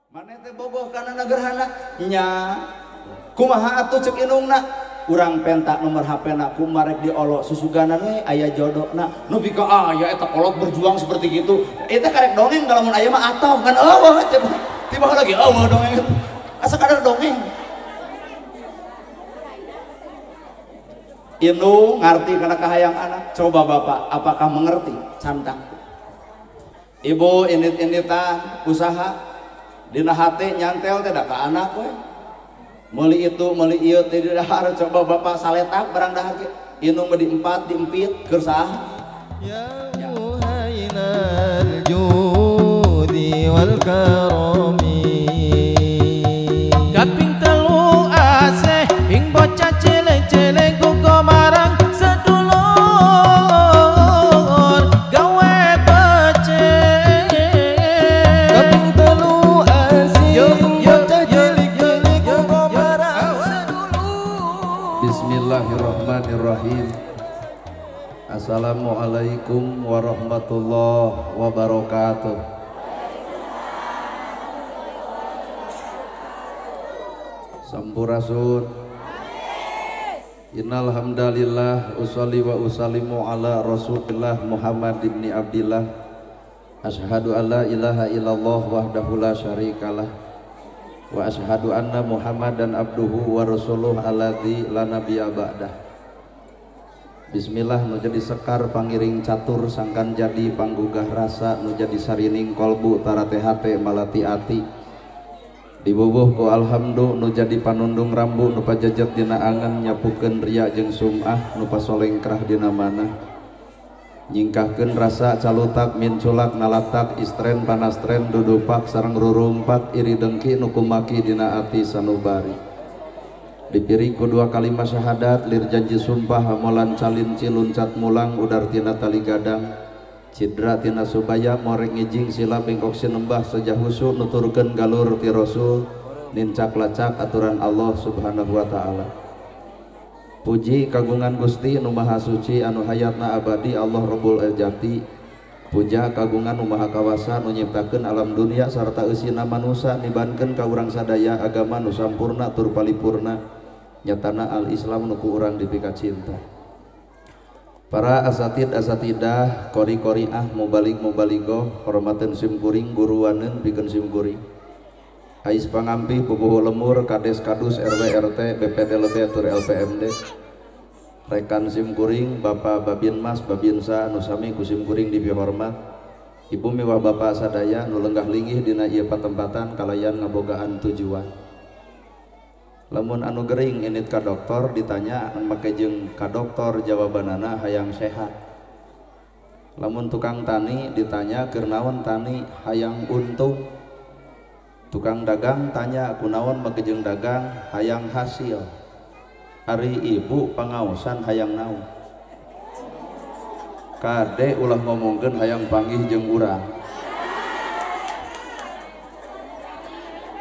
Maneh teh bogoh kana gerhana nya kumaha atuh cek indungna urang pentak nomor HP na kumarek diolok susuganan we aya jodohna nu bika aya eta kolot berjuang seperti gitu eta karek dongeng kalau mun aya mah atoh kan eueuh tiba lagi eueuh dongeng asa kadar dongeng. Indung ngarti kana kahayang anak, coba bapak apakah mengerti cantang ibu indit-inditan usaha dina hate nyantel teh da ka anak we meuli itu meuli ieu teh didahar coba bapak saletak barang dahar ge indung mah diempat diempit keur saha ya muhainal judi wal karami kaping telu aseh ing bocah cilik-cilik uga marang sedulur gawe becik kaping telu aseh bocah cilik-cilik uga marang sedulur. Bismillahirrahmanirrahim. Assalamualaikum warahmatullahi wabarakatuh. Sampurasun. Innal hamdalillah usolli wa usallimu ala Rasulillah Muhammad ibni Abdillah. Asyhadu an la ilaha illallah wahdahu la syarikalah wa asyhadu anna Muhammadan abduhu wa rasuluh alladzi la nabiyya ba'dah. Bismillah nu jadi sekar pangiring catur sangkan jadi panggugah rasa nu jadi sarining kolbu tarate hate malati ati dibubuh ku alhamdu nu jadi panundung rambu nu pajajet dina angen nyapukeun ria jeung sum'ah nu pasolengkrah dina manah nyingkahkeun rasa calutak minculak nalatak istren panastren dudupak sareng rurumpak iri dengki nu kumaki dina ati sanubari dipiri ku dua kalimat syahadat lir janji sumpah hamolan calinci luncat mulang udar tina tali gadang cidra tina subaya morek ngijing sila bengkok sinembah sejahusu nuturkeun galur ti rasul nincak lacak aturan Allah subhanahu wa ta'ala. Puji kagungan Gusti nu maha suci anu hayatna abadi Allah Rabbul Izzati. Puja kagungan nu maha kawasa nu nyiptakeun alam dunia sarta eusina manusa nibankeun ka urang sadaya agama nu sampurna tur palipurna nyatana al-Islam nu ku urang dipika cinta. Para asatid asatidah kori-koriah mubalik mubaligoh hormateun simkuring guruaneun pikeun simkuring ais pangampih pupuhu lemur kades kadus RW RT BPD lebih tur LPMD rekan simkuring bapak babinmas babinsa nu sami ku simkuring dipihormat ibu miwah bapak sadaya nu lenggah linggih dina ieu patempatan kalayan ngabogaan tujuan. Lamun anu gering init ka dokter ditanya make jeung ka dokter jawabanana hayang sehat. Lamun tukang tani ditanya keur naon tani hayang untung. Tukang dagang tanya kunaon make jeung dagang hayang hasil. Ari ibu pangaosan hayang naon. Kade ulah ngomongkeun hayang panggih jeung urang.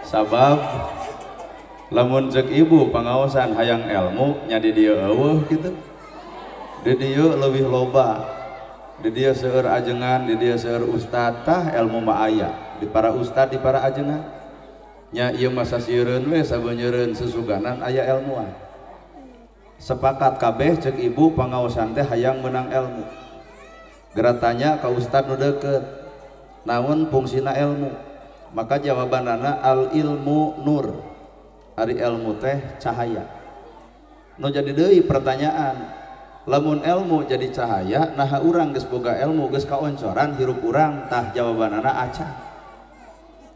Sabab lamun cek ibu pangaosan hayang ilmu nya di dieu eueuh kitu. Di dieu leuwih loba. Di dieu seueur ajengan, di dieu seueur ustad tah ilmu mah aya. Di para ustad, di para ajengan. Nya ieu mah sasieureun we sabeunyereun susuganan aya ilmuan. Sepakat kabeh cek ibu pangaosan teh hayang menang ilmu. Geura tanya ka ustad nu deukeut. Naon fungsina ilmu? Maka jawabanana al ilmu nur. Ari ilmu teh cahaya. Nu jadi deui pertanyaan, lamun ilmu jadi cahaya, naha urang geus boga ilmu geus kaoncoran hirup urang tah jawabanana acan.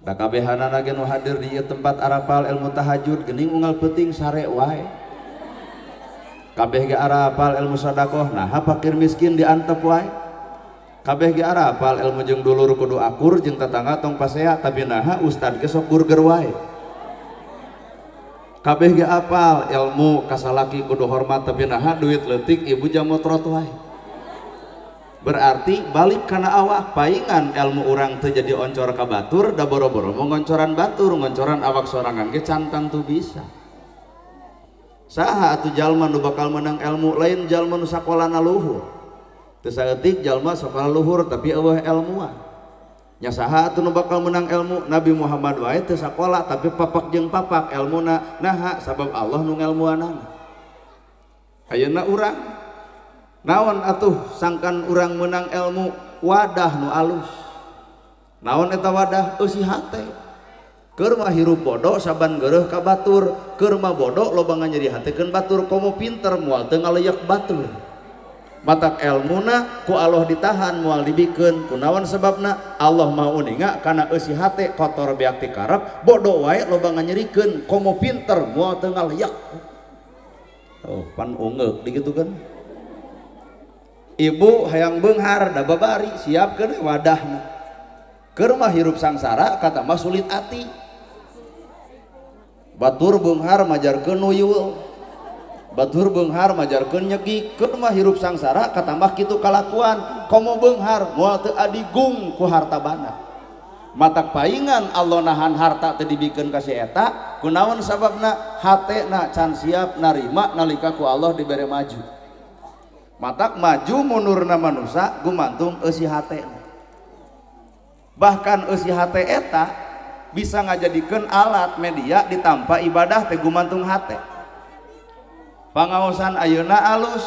Da kabehanana ge nu hadir di ieu tempat arapal ilmu tahajud geuning unggal peuting sare wae. Kabeh ge arapal ilmu sedekah naha fakir miskin diantep wae. Kabeh ge arapal ilmu jeung dulur kudu akur jeung tetangga tong pasea tapi naha ustad ge sok burger wae. Kabeh ge apal ilmu kasalaki kudu hormat tapi naha duit leutik ibu jamotrot wae. Berarti balik kana awak paingan ilmu urang teu jadi oncor ka batur da boro-boro mau ngoncoran batur ngoncoran awak sorangan ge cantang tuh bisa. Saha atuh jalma nu bakal menang ilmu lain jalma nu sakolana luhur. Teu saeutik jalma sakola luhur tapi eueuh ilmuan. Nya saha atuh nu bakal menang ilmu? Nabi Muhammad wae teu sakola tapi papak jeung papak elmuna. Naha sabab Allah nu ngelmuanana. Ayeuna urang naon atuh sangkan urang menang ilmu? Wadah nu alus. Naon eta wadah? Eusi hate. Keur mah hirup bodoh saban geureuh ka batur, keur mah bodoh loba nganyeri hatekeun batur, komo pinter moal teu ngaleyak batur. Matak elmuna ku Allah ditahan moal dibikeun. Kunaon sebabna? Allah Maha uninga kana eusi hate kotor beak ti karep, bodoh wae loba nganyerikeun, komo pinter moal teu ngaleyak. Oh, pan ungeuk digitukeun. Ibu hayang beunghar da babari siapkeun wadahna. Keur mah hirup sangsara kata mah sulit ati. Batur beunghar majarkeun nuyul, batur beunghar majarkeun nyegi. Keur mah hirup sangsara katambah kitu kalakuan, komo beunghar moal teu adigung ku harta banda. Matak paingan Allah nahan harta teu dibikeun ka si eta, kunaon sababna? Hatena can siap narima nalika ku Allah dibere maju. Matak maju mundurna manusa gumantung eusi hatena. Bahkan eusi hate eta bisa ngajadikeun alat media ditampa ibadah teh gumantung hate. Pangaosan ayeuna alus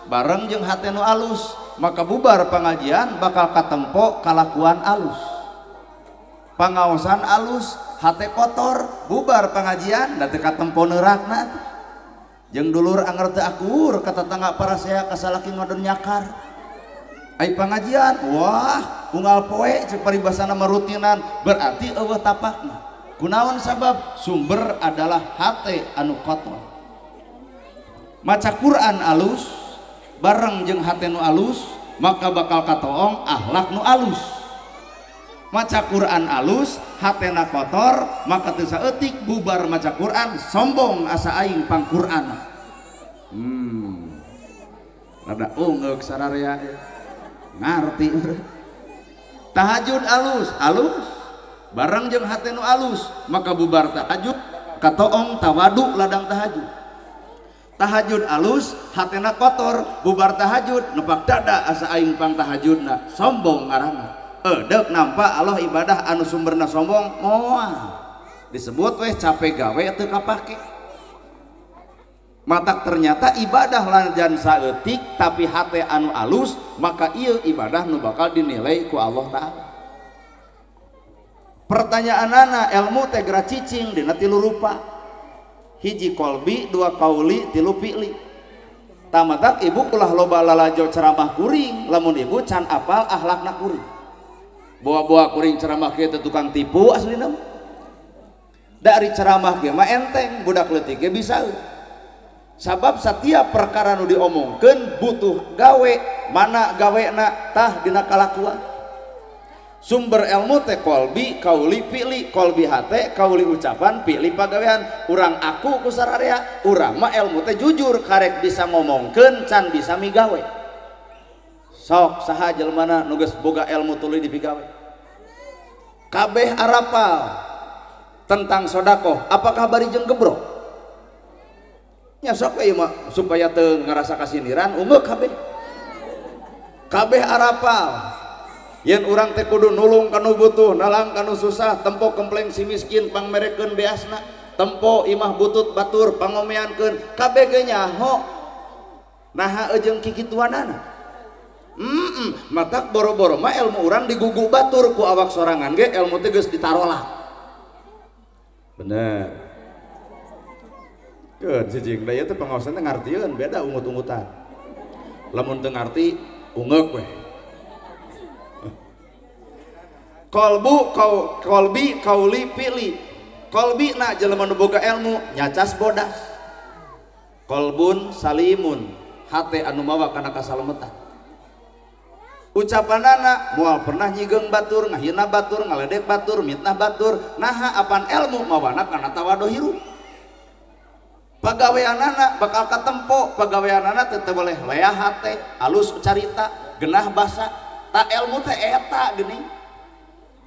bareng jeung hate nu alus, maka bubar pangajian bakal katempo kalakuan alus. Pangaosan alus hate kotor, bubar pangajian da teu katempo neurakna. Jeung dulur anger teu akur ka tetangga parasea ka salaki ngodon nyakar. Ai pangajian wah unggal poe cek paribasana mah rutinan, berarti eueuh tapakna. Kunaon sabab? Sumber adalah hate anu kotor. Maca Quran alus bareng jeung hate nu alus, maka bakal katoong akhlak nu alus. Maca Quran alus hatena kotor, maka teu saeutik bubar maca Quran sombong asa aing pang Quran. Rada ungeuk sararea ngarti. Tahajud alus alus bareng jeung hate nu alus, maka bubar tahajud katoong tawadu ladang tahajud. Tahajud alus hatena kotor, bubar tahajud nepak dada asa aing pang tahajudna sombong ngaranna. Deuk nampa Allah ibadah anu sumberna sombong moal disebut weh capek gawe teu kapake. Matak ternyata ibadah lanjan saeutik tapi hate anu alus, maka ieu ibadah nu bakal dinilai ku Allah Ta'ala. Pertanyaanana ilmu teh geura cicing dina tilu rupa. Hiji kolbi, dua kauli, tilu fi'li. Tamatak ibu ulah loba lalajo ceramah kuring lamun ibu can apal akhlakna kuring. Bawa-bawa kuring ceramah kieu teh tukang tipu aslina. Dari ceramah kieu mah enteng, budak leutik ge bisa. Sabab setiap perkara nu diomongkeun butuh gawe, mana gawena tah dina kalakuan. Sumber ilmu teh kolbi, kauli, fi'li. Kolbi hate, kauli ucapan, fi'li pagawean. Urang aku ku sararea, urang mah ilmu teh jujur karek bisa ngomongkeun can bisa migawe. Sok saha jelmana nu geus boga ilmu tuluy dipigawe. Kabeh arapal tentang sodakoh, apakah bari jeung gebrok? Nya sok we ieu mah supaya teu ngarasa kasindiran ungeuk kabeh. Kabeh arapal yen urang teh kudu nulung kanu butuh, nalang kanu susah, tempo kempleng si miskin pangmerekeun beasna, tempo imah butut batur pangomeankeun, kabeh ge nyaho. Naha jeung kikituanana. Matak boro-boro mah ilmu urang digugu batur ku awak sorangan ge ilmu teh geus ditarolak. Bener. Keun cicing da ieu teh pengaosan teh ngartieun beda ungut-ungutan. Lamun teu ngarti ungeuk we. Kolbu kau kolbi kauli fi'li. Kolbi na jelema nu boga ilmu nyacas bodas. Kolbun salimun, hate anu mawa kana kasalametan. Ucapanana moal pernah nyigeng batur, ngahina batur, ngaledek batur, mitnah batur. Naha apan ilmu mawana kana tawadu hirup. Pagaweanana bakal katempo, pagaweanana teu boleh leah hate, alus carita, genah basa. Tak ilmu teh eta geuning.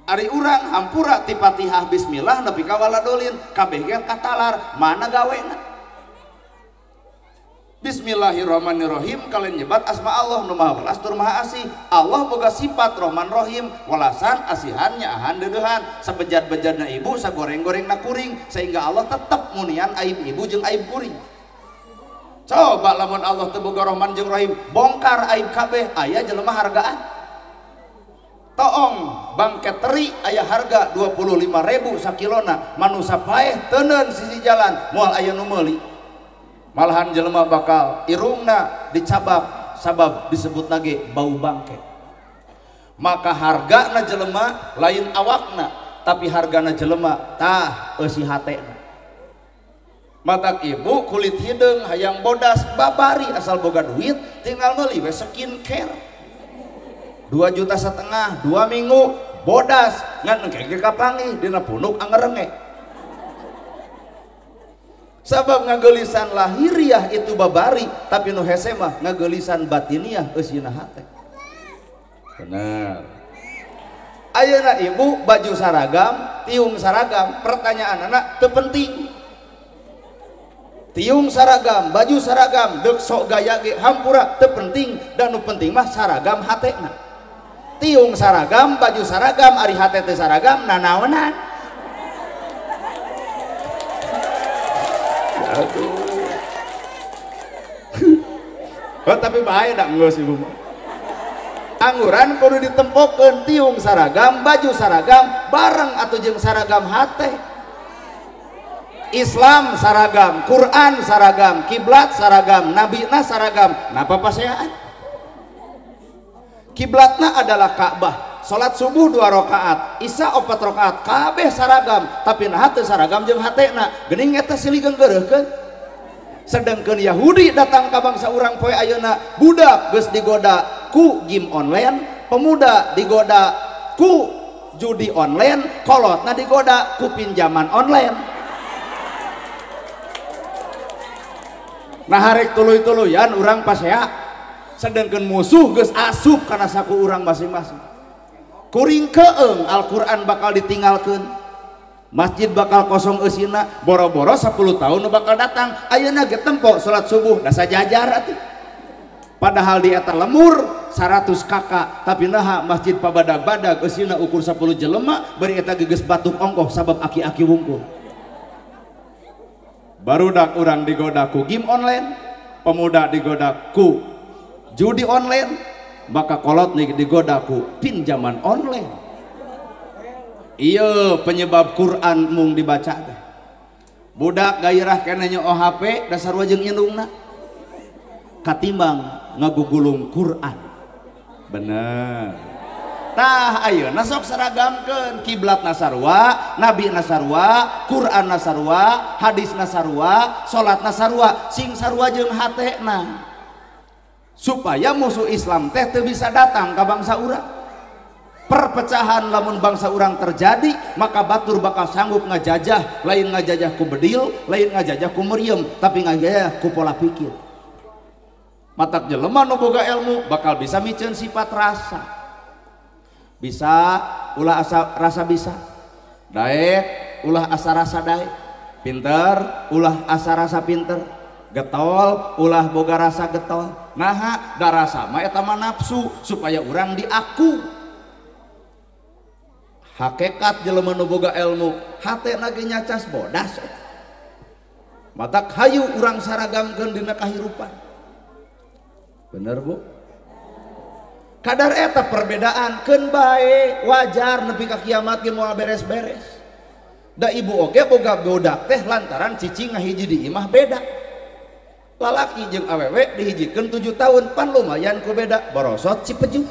Ari urang hampura ti Fatihah bismillah nepi ka waladolin kabeh ge katalar, mana gawena? Bismillahirrahmanirrahim kalian nyebat asma Allah nu maha welas tur maha asih. Allah boga sifat Rahman Rahim, welasan asihan nyaahan deudeuhan, sabejat-bejatna ibu sagoreng-gorengna kuring, sehingga Allah tetep munian aib ibu jeung aib kuring. Coba lamun Allah teu boga Rahman jeung Rahim, bongkar aib kabeh, aya jelema hargaan. Toong bangke teri aya harga 25.000 sakilona, manusa paeh teuneun sisi jalan, moal aya nu meuli. Malahan jelema bakal irungna dicabak sabab disebut lagi bau bangke. Maka hargana jelema lain awakna, tapi hargana jelema tah eusi hatena. Matak ibu kulit hideung hayang bodas babari asal boga duit tinggal meuli we skincare. 2,5 juta 2 minggu bodas ngan engke ge kapanggih dina punuk angerenge. Sabab ngageulisan lahiriah itu babari, tapi nu hese mah ngageulisan batiniah eusina hate. Bener. Ayeuna ibu baju saragam, tiung saragam, pertanyaan anak teu penting. Tiung saragam, baju saragam, deuk sok gaya ge hampura teu penting, dan nu penting mah saragam hatena. Tiung saragam, baju saragam, ari hate teu saragam nanaonan. Aduh. Oh, tapi bahaya dak geus ibu mah. Angguran kudu ditempokeun tiung saragam, baju saragam, bareng atuh jeung saragam hate. Islam saragam, Quran saragam, kiblat saragam, nabina saragam. Napa paseaan? Kiblatna adalah Ka'bah. Salat subuh 2 rakaat, isya 4 rakaat, kabeh saragam, tapi nah teu saragam jeung hatena. Geuning eta silih geunggeureuhkeun. Sedangkan Yahudi datang ka bangsa urang poe ayeuna, budak geus digoda ku game online, pemuda digoda ku judi online, kolotna digoda ku pinjaman online. Nah harek tuluy-tuluyan urang pasea, sedangkan musuh geus asup kana saku urang masing-masing. Kuring keeng Al-Quran bakal ditinggalkan, masjid bakal kosong eusina, boro-boro 10 tahun nu bakal datang. Ayeuna ge tempo salat subuh da sajajar atuh. Padahal di eta lemur 100 kakak, tapi naha masjid pabadag-badag eusina ukur 10 jelema, bari eta geus batuk ongkoh sabab aki-aki wungkul. Barudak urang digoda ku game online, pemuda digoda ku judi online, maka kolot nih digoda ku pinjaman online. Iya penyebab Quran mung dibaca teh. Budak gairah keneh nyo HP dasar wajeng indungna katimbang ngagugulung Quran. Bener. Tah ayeuna sok seragamkeun kiblat nasarwa, nabi nasarwa, Quran nasarwa, hadis nasarwa, salat nasarwa, sing sarua jeung hatena. Supaya musuh Islam teh teu bisa datang ka bangsa urang. Perpecahan lamun bangsa urang terjadi, maka batur bakal sanggup ngajajah, lain ngajajah ku bedil, lain ngajajah ku meriam, tapi ngajajah ku pola pikir. Matak jelema nu boga ilmu bakal bisa miceun sifat rasa. Bisa ulah asa rasa bisa, daek ulah asa rasa daek, pinter ulah asa rasa pinter, getol ulah boga rasa getol. Naha da rasa mah eta mah nafsu supaya urang diaku. Hakekat jelema nu boga ilmu hatena ge nyacas bodas. Matak hayu urang saragamkeun dina kahirupan. Bener bu? Kadar eta perbedaan keun bae wajar nepi ka kiamat ge moal beres-beres. Da ibu oge boga budak teh lantaran cicing ngahiji di imah beda. Lalaki jeung awewe dihijikeun 7 tahun pan lumayan ku beda borosot cipeju.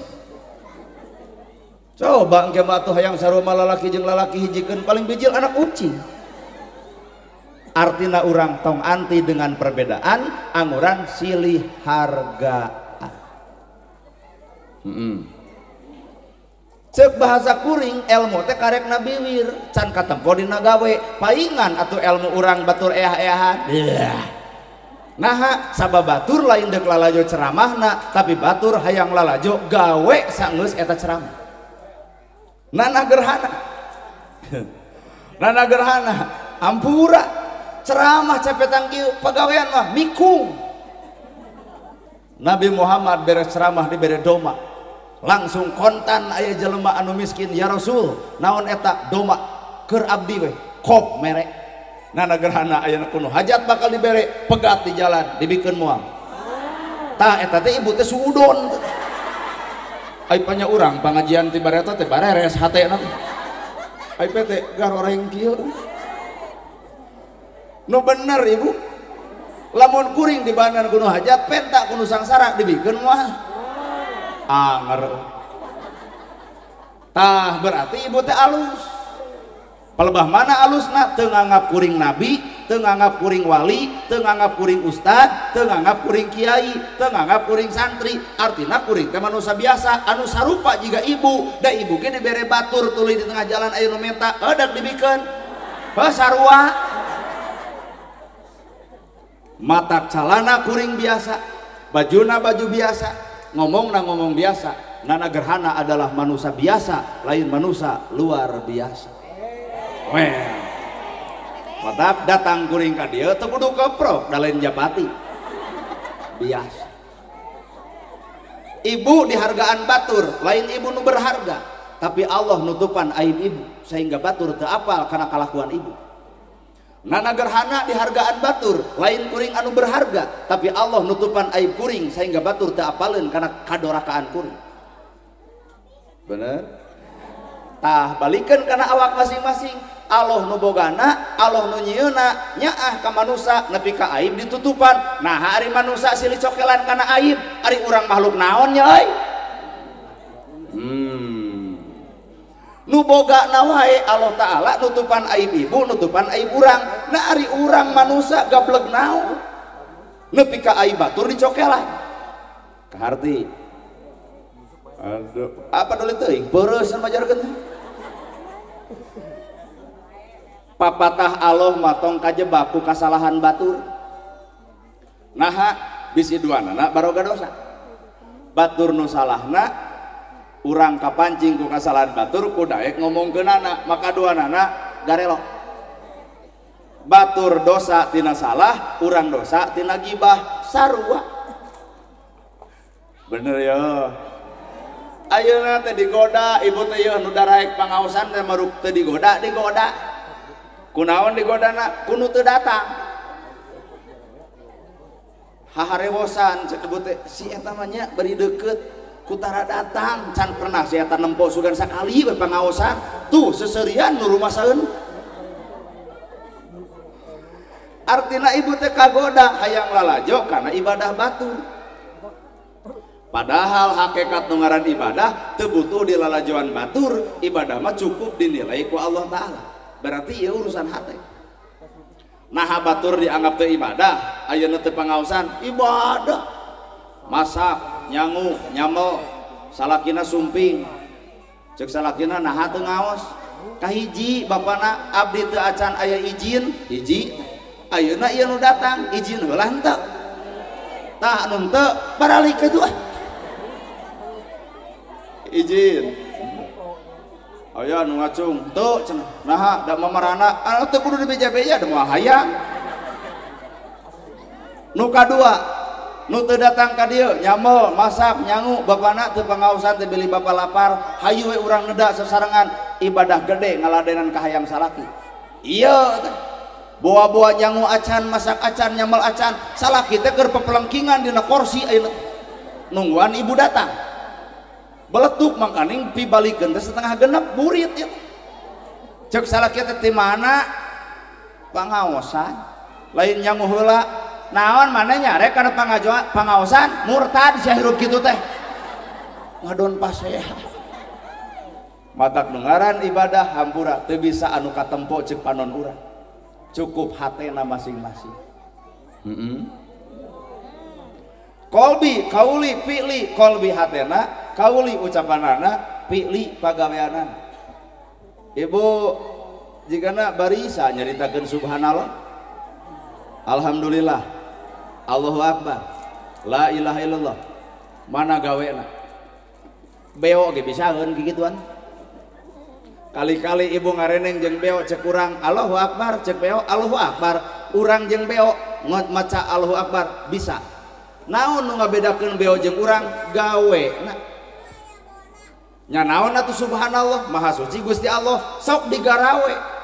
Coba engke mah atuh hayang sarua lalaki jeung lalaki hijikeun paling bijil anak ucing. Artina urang tong anti dengan perbedaan, anguran silih hargaan. Cek bahasa kuring ilmu teh karek nabiwir can katempo dina gawe paingan atau ilmu urang batur eah-eahan. Naha sabab batur lain deuk lalajo ceramahna, tapi batur hayang lalajo gawe sanggeus eta ceramah. Nana gerhana. Nana gerhana ampura ceramah capetang kieu pagawean mah mikung. Nabi Muhammad beres ceramah dibere doma, langsung kontan aya jelema anu miskin, ya Rasul naon eta doma keur abdi we kop mere. Nana gerhana aya kuno hajat bakal dibere, pegat di jalan dibikeun moal. Tah eta teh ibu teh suudon. Ai panya urang pangajian ti bareta teh bareres hatena teh. Ai teh garoreng kieu. Nu bener ibu. Lamun kuring di banan kuno hajat penta kuno sangsara dibikeun moal. Anger. Tah berarti ibu teh alus. Palebah mana alusna teu nganggap kuring nabi, teu nganggap kuring wali, teu nganggap kuring ustad, teu nganggap kuring kiai, teu nganggap kuring santri. Artina kuring teh manusia biasa anu sarupa jiga ibu. Da ibu ge dibere batur tuluy di tengah jalan aya nu menta, eudeuk dibikeun. Heuh sarua. Matak calana kuring biasa, bajuna baju biasa, ngomongna ngomong biasa. Nana gerhana adalah manusia biasa, lain manusia luar biasa. Well, matak datang kuring ka dieu teu kudu keprok da lain japati. Biasa. Ibu dihargaan batur, lain ibu nu berharga, tapi Allah nutupan aib ibu sehingga batur teu apal kana kalakuan ibu. Nana gerhana dihargaan batur, lain kuring anu berharga, tapi Allah nutupan aib kuring sehingga batur teu apaleun kana kadorakaan kuring. Bener? Tah balikeun kana awak masing-masing. Allah nu bogana, Allah nu nyieuna, nyaah ka manusa nepi ka aib ditutupan. Nah, ari manusa silih cokelan kana aib, ari urang makhluk naon nya euy? Nu boga na wae Allah Ta'ala nutupan aib ibu, nutupan aib urang. Nah, ari urang manusa gableg naon? Nepi ka aib batur dicokelan. Kaharti. Aduh, apa dulu teuing? Beureus majarkeun. Papatah Allah matong kajebak ku kasalahan batur. Naha bisi duanana baroga dosa. Batur nu salahna urang kapancing ku kasalahan batur ku daek ngomongkeunana, maka duanana garelo. Batur dosa tina salah, urang dosa tina gibah, sarua. Bener ya. Ayeuna teh digoda, ibu teh yeuh nu daraek pangaosan teh maruk teh digoda, digoda. Kunaon digodana? Kunu teu datang. Haharewosan cek ibu teh si eta mah nya bari deukeut kutara datang, can pernah si eta nempo sugan sakali we pangaosan. Tuh seserian nu rumasaeun. Artina ibu teh kagoda hayang lalajo kana ibadah batur. Padahal hakikat nu ngaran ibadah teu butuh dilalajoan batur, ibadah mah cukup dinilai ku Allah Ta'ala. Berarti ya urusan hati. Nah batur dianggap teu ibadah, ayeuna teu pangaosan ibadah. Masak, nyangu, nyamel, salakina sumping. Cek salakina naha teu ngaos. Kahiji bapana abdi teu acan aya izin, hiji. Ayeuna ieu nu datang, izin heula henteu. Tah anu henteu baralik kitu ah. Izin. Aya nu ngacung teu cenah naha da mamarana anu teu kudu dibeja-beja da moal hayang. Nu kadua nu teu datang ka dieu nyamel masak nyangu bapana teu pangaosan teh bilih bapa lapar hayu we urang neda sasarengan ibadah gede ngaladenan ka hayang salaki. Ieu teh boa-boa nyangu acan masak acan nyamel acan salaki teh keur pepelengkingan dina kursi ayeuna nungguan ibu datang. Beletuk mangkaning pibalikeun teh setengah genep burit ieu. Cek salaki teh ti mana pangaosan lain nyangu heula naon maneh nyarek kana pangaosan murtad sia hirup kitu teh ngadon pasea. Matak nu ngaran ibadah hampura teu bisa anu katempo ceuk panon urang, cukup hatena masing-masing. Kolbi kauli fi'li, kolbi hatena, kauli ucapanana, fi'li pagaweanana. Ibu jigana barisa nyaritakeun subhanallah, alhamdulillah, Allahu akbar, la ilaha illallah. Mana gawena? Beo ge bisaeun kikituan. Kali-kali ibu ngareneng jeung beo cek urang Allahu akbar, cek beo Allahu akbar, urang jeung beo maca Allahu akbar bisa. Naon nu ngabedakeun beo jeung urang gawe na. Nya naon atuh subhanallah maha suci Gusti Allah sok digarawe.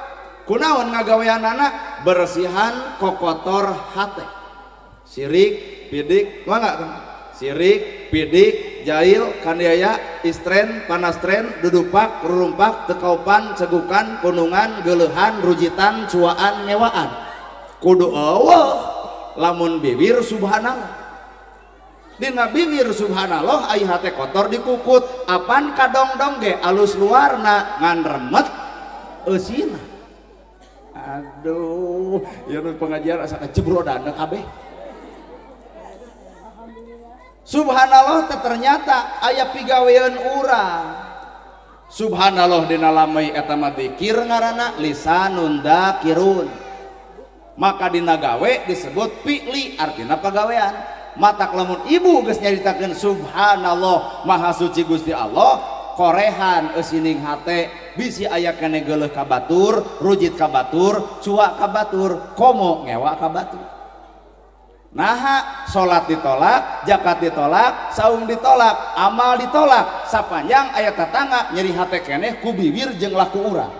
Kunaon ngagaweanana bersihan kokotor hate. Sirik, pidik, mangga kan? Sirik, pidik, jail, kaniaya, istren, panastren, dudupak, rurumpak, tekaupan, cegukan, punungan, geuleuhan, rujitan, cuaan, ngewaan. Kudu eueuh lamun bibir subhanallah. Dina bibir subhanallah ai hate kotor dikukut, apan kadongdong ge alus luarna ngan remet eusina. Aduh, ieu nu pengajian asa kajebrodan kabeh. Subhanallah teh ternyata aya pigawean urang. Subhanallah dina lamai eta mah dzikir ngaranna lisanun dzakirun. Maka dina gawe disebut fi'li artina pagawean. Matak lamun ibu geus nyaritakeun subhanallah maha suci Gusti Allah korehan eusining hate bisi aya kene geuleuh ka batur, rujit ka batur, cuak ka batur, komo ngewa ka batur. Naha salat ditolak, zakat ditolak, saum ditolak, amal ditolak, sapanjang aya tatangga nyeri hate keneh ku bibir jeung laku urang.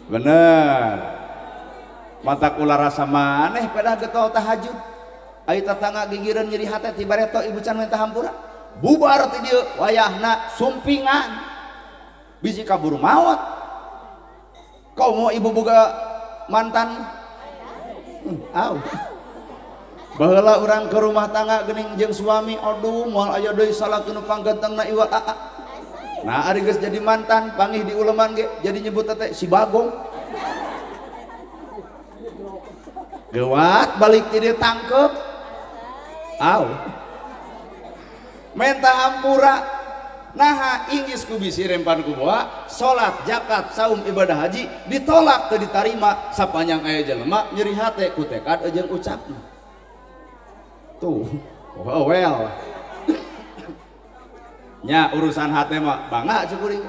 Bener. Matak ulah rasa maneh pedah getol tahajud. Aya tatangga gigireun nyeri hate ti bareto ibu can minta hampura. Bubar ti dieu wayahna sumpingan. Bisi kabur maot. Komo ibu boga mantan. Au. Baheula urang ke rumah tangga geuning jeung suami aduh moal aya deui salaki nu panggantengna iwa aa. Nah ari geus jadi mantan pangih di uleman ge jadi nyebut teh si Bagong. Gewat balik ti dieu tangkep. Au. Menta hampura. Naha inggis ku bisi rempan ku boa salat zakat saum ibadah haji ditolak teu ditarima sapanjang aya jelema nyeri hate ku tekad jeung ucapna. Tuh, oh well. Nya urusan hate mah bangga cukuring.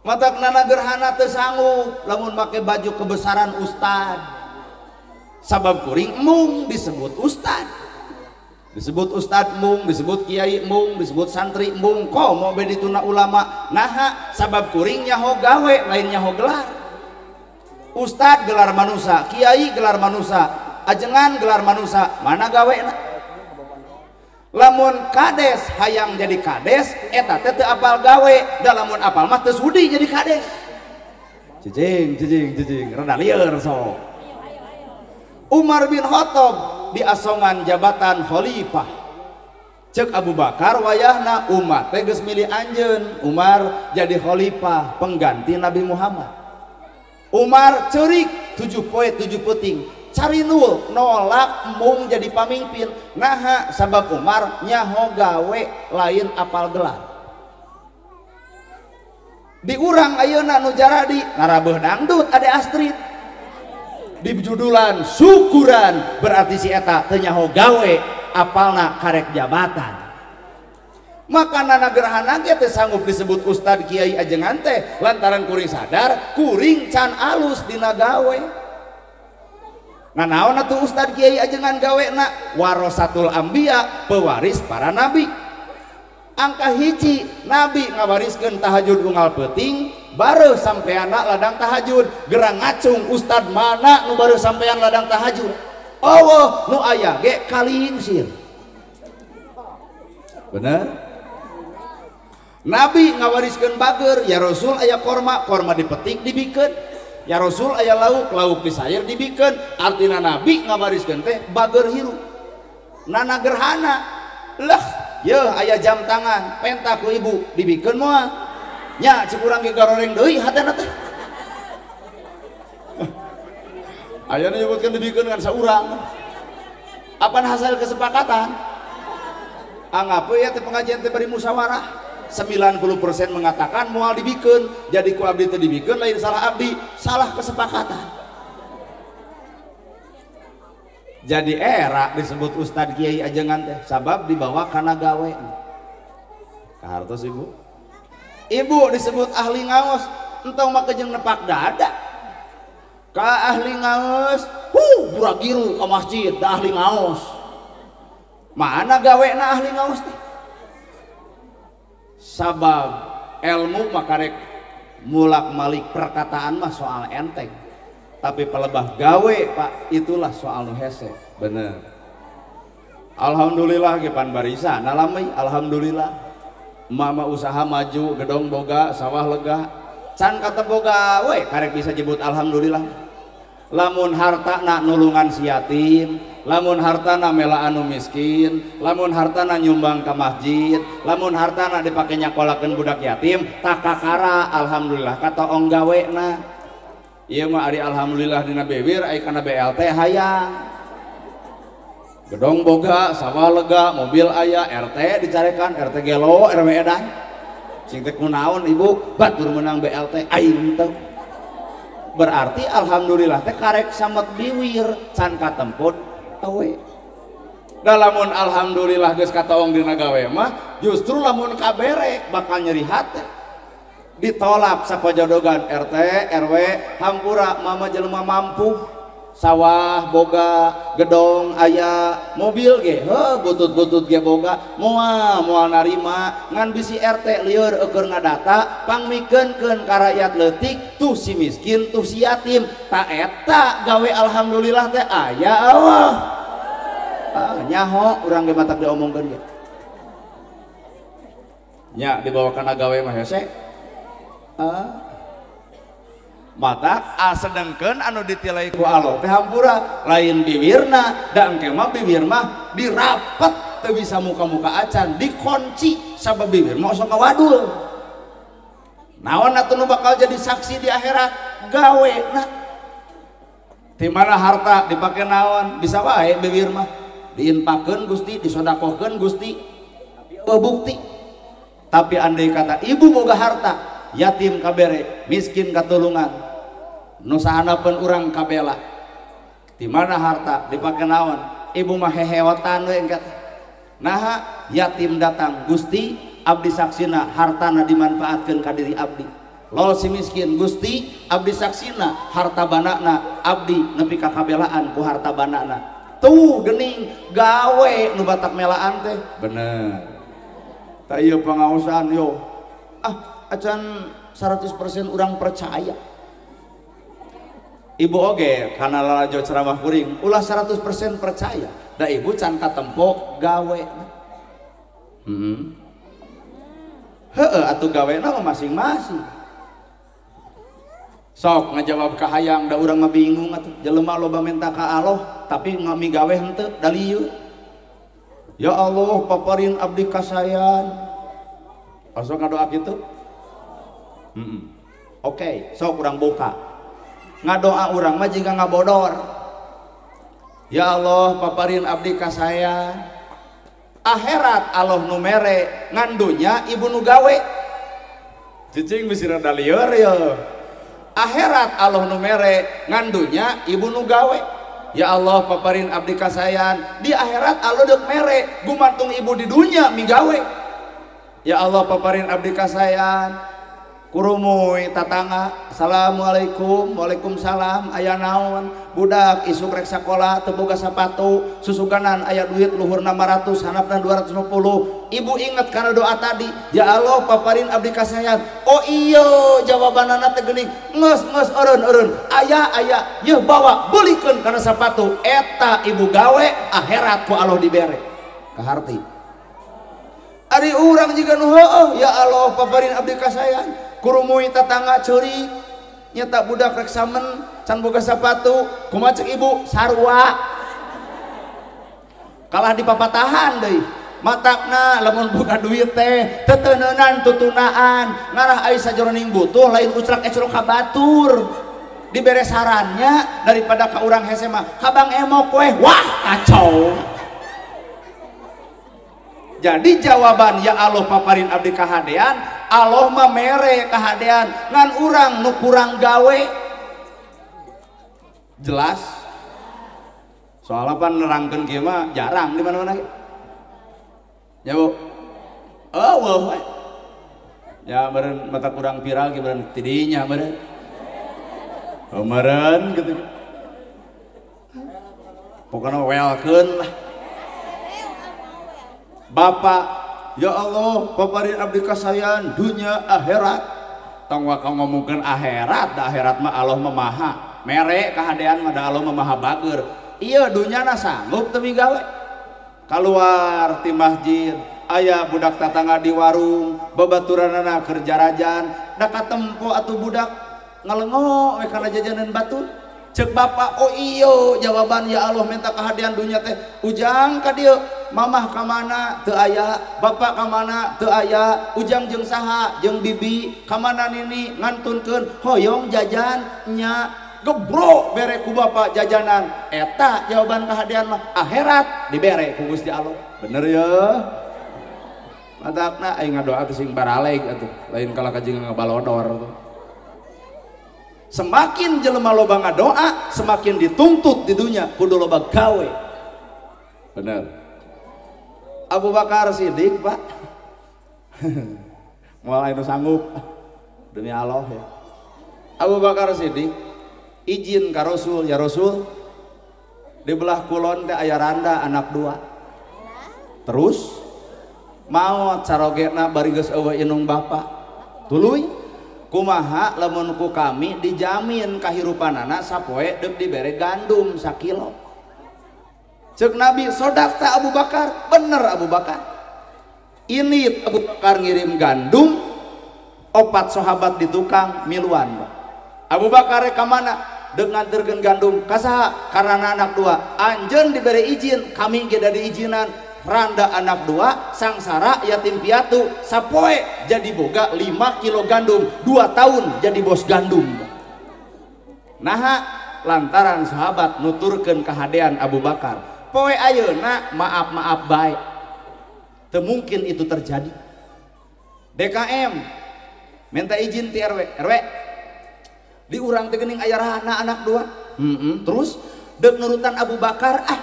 Matak nana gerhana teu sanggup lamun make baju kebesaran ustad. Sabab kuring mung disebut ustad. Disebut ustad mung, disebut kiai mung, disebut santri mung, komo be dituna ulama. Naha sabab kuring nyaho gawe lain nyaho gelar. Ustad gelar manusa, kiai gelar manusa, ajengan gelar manusa, mana gawena? Lamun kades hayang jadi kades, eta teh teu apal gawe, da lamun apal mah teu sudi jadi kades. Cicing cicing cicing, rada lieur sok. Umar bin Khattab diasongan jabatan khalifah. Cek Abu Bakar wayahna umat teh geus milih anjeun Umar jadi khalifah pengganti Nabi Muhammad. Umar ceurik 7 poe 7 peuting cari nul nolak mung jadi pamimpin. Naha sabab Umar nyaho gawe lain apal gelar. Di urang ayeuna nu jaradi narabeuh dangdut ade Astrid. Di judulan syukuran berarti si eta teu nyaho gawe apalna karek jabatan. Maka nana gerhana ge teu sanggup disebut ustad kiai ajengan teh lantaran kuring sadar kuring can alus dina gawe. Nah naon atuh ustad kiai ajengan gawena warasatul anbiya pewaris para nabi. Angka hiji nabi ngawariskeun tahajud unggal peuting bareuh sampeanna ladang tahajud. Gerang ngacung ustad mana nu bareuh sampean ladang tahajud? Eueuh nu aya ge kalingsir. Bener? Nabi ngawariskeun bager, ya Rasul aya korma, korma dipetik dibikeun. Ya Rasul aya lauk, lauk disayer dibikeun. Artina nabi ngawariskeun teh bager hirup. Nana gerhana lah yeuh aya jam tangan, penta ku ibu dibikeun moal. Nya cik urang ge garoreng deui hatena teh. Aya nu nyebutkeun dibikeun kan saurang. Apan hasil kesepakatan? Anggap we teh pengajian teh bari musyawarah. 90% mengatakan moal dibikeun, jadi ku abdi teu dibikeun lain salah abdi, salah kesepakatan. Jadi era disebut ustad kiai ajengan teh sabab dibawa kana gawe. Kahartos ibu. Ibu disebut ahli ngaos, entong mah jeung nepak dada. Ka ahli ngaos Buragiru ka masjid da ahli ngaos. Mana gawena ahli ngaos teh? Sabab ilmu mah karek mulak-malik perkataan mah soal enteng. Tapi pelebah gawe Pak, itulah soal nu hese. Bener. Alhamdulillah ge pan barisa nalami alhamdulillah. Mama usaha maju, gedong boga, sawah lega. Can katempo gawe karek bisa jebut alhamdulillah. Lamun hartana nulungan si yatim, lamun hartana mela anu miskin, lamun hartana nyumbang ke masjid, lamun hartana dipake nyakolakeun budak yatim, takakara alhamdulillah katoong gawena. Ieu mah ari alhamdulillah dina bibir ai kana BLT hayang. Gedong boga, sawah lega, mobil aya, RT dicarekan, RT gelo, RW edan. Cing teh kunaon ibu, batur menang BLT aing teh. Berarti alhamdulillah teh karek samet biwir can katemput awe. Da lamun alhamdulillah geus katoong dina gawe mah justru lamun kabere bakal nyeri hate. Ditolak sapajodogan RT, RW, hampura mama jelema mampu. Sawah boga, gedong aya, mobil ge heuh butut-butut ge boga, moal moal narima ngan bisi RT lieur eukeun ngadata pangmikeunkeun ka rakyat leutik tuh si miskin tuh si yatim ta eta gawe alhamdulillah teh aya Allah. Ah, nyaho urang ge matak diomongkeun ge. Nya dibawa kana gawe mah hese. Ah. Mata asedengkeun anu ditilai ku Allah teh hampura lain bibirna da engke mah bibir mah dirapet teu bisa muka-muka acan dikunci sabab bibir mah sok ngawadul. Naon atuh nu bakal jadi saksi di akhirat? Gawena. Di mana harta dipake naon bisa wae bibir mah diinpakeun Gusti, disodakohkeun Gusti, tapi eueuh bukti. Tapi andai kata ibu boga harta, yatim kabere, miskin katulungan, nu sahanapeun urang kabela. Di mana harta dipake naon? Ibu mah heheotan we engke. Naha yatim datang, Gusti abdi saksina hartana dimanfaatkeun ka diri abdi. Lol si miskin, Gusti abdi saksina harta banana abdi nepi ka kabelaan ku harta banana. Tuh geuning gawe nu batak melaan teh. Bener. Tah ieu pangaosan yo. Ah, acan 100% urang percaya. Ibu oge kana lalajo ceramah kuring ulah 100% percaya da ibu can katempo gawe. Heeh atuh gawena mah masing-masing. Sok ngajawab ka hayang da urang mah bingung atuh jelema loba minta ka Allah tapi migawe henteu da lieu. Ya Allah paparin abdi kasayan. Osok ngadoa kitu? Oke, sok urang buka. Ngadoa urang mah jiga ngabodor. Ya Allah paparin abdi kasayan. Akhirat Allah nu mere, ngan dunya ibu nu gawe. Cicing bisi rada lieur ya. Akhirat Allah nu mere, ngan dunya ibu nu gawe. Ya Allah paparin abdi kasayan. Di akhirat Allah deuk mere, gumantung ibu di dunya migawe. Ya Allah paparin abdi kasayan. Kurumuy tatangga, assalamualaikum, waalaikumsalam, aya naon, budak isuk rek sakola teu boga sapatu, susuganan aya duit luhur 600, hanapna 250. Ibu inget karena doa tadi, ya Allah paparin abdi kasayan. Oh iya, jawabanana teh geuning, geus geus eureun-eureun, aya aya, yeuh bawa beulikeun kana sapatu, eta ibu gawe akhirat ku Allah dibere. Kaharti. Ari urang jiga nu heueuh, ya Allah paparin abdi kasayan. Kurumui tetangga ceurik nyata budak rek samen can boga sapatu kumaha cek ibu sarua kalah dipapatahan deui matakna lamun boga duit teh teteneunan tutunaan ngarah ai sajroning butuh lain ucrak ecrok ka batur dibere sarannya daripada ka urang hese mah ka Bang Emok weh wah kacau. Jadi jawaban ya Allah paparin abdi kahadean, Allah mah mere kahadean ngan urang nu kurang gawe. Jelas? Soalnya pan nerangkeun kieu mah jarang di mana-mana. Ya Bu. Oh, weuh we. Ya meureun mata kurang viral ge meureun tidinya meureun. Oh meureun gitu. Pokoknya welkeun lah. Bapak, ya Allah, paparin abdi kasayan dunia akhirat. Tong waka ngomongkeun akhirat, da akhirat mah Allah mah maha mere kahadean mah da Allah mah maha bager. Ieu dunyana sanggup teu migawe. Kaluar ti masjid, aya budak tatangga di warung, babaturanana keur jarajan, da katempo atuh budak ngalengo we kana jajanan batur. Cek bapak, oh iyo jawaban ya Allah minta kehadean dunia teh ujang ka dieu, mamah ka mana teu aya, bapak ka mana teu aya, ujang jeung saha jeung bibi ka mana nini ngantunkeun hoyong jajan nya gebrok bere ku bapak jajanan. Eta jawaban kehadean mah akhirat dibere ku Gusti Allah. Bener ya? Matakna aing ngadoa teh sing baraleg atuh, lain kalah ka jeung ngabalodor tuh. Semakin jelema loba ngadoa, semakin dituntut di dunia kudu loba gawe. Bener. Abu Bakar Siddiq, Pak. Moal anu sanggup demi Allah ya. Abu Bakar Siddiq izin ka Rasul, ya Rasul, di belah kulon teh aya randa anak dua. Terus maot carogena bari geus eueuh inung bapa. Tuluy kumaha lamun ku kami dijamin kahirupanana sapoe deuk dibere gandum sakilo. Ceuk Nabi, sodakta Abu Bakar? Bener Abu Bakar. Ini Abu Bakar ngirim gandum, opat sahabat di tukang miluan. Abu Bakar ka mana? Deuk nganterkeun gandum ka saha? Karena anak dua. Anjeun dibere izin, kami ge da diizinan. Randa anak dua, sangsara yatim piatu, sapoe jadi boga 5 kilo gandum, 2 tahun jadi bos gandum. Naha lantaran sahabat nuturkeun kahadean Abu Bakar. Poe ayeuna maaf-maaf bae. Teu mungkin itu terjadi. DKM minta izin ti RW, RW di urang teh geuning aya randa anak dua. Terus deuk nurutan Abu Bakar ah.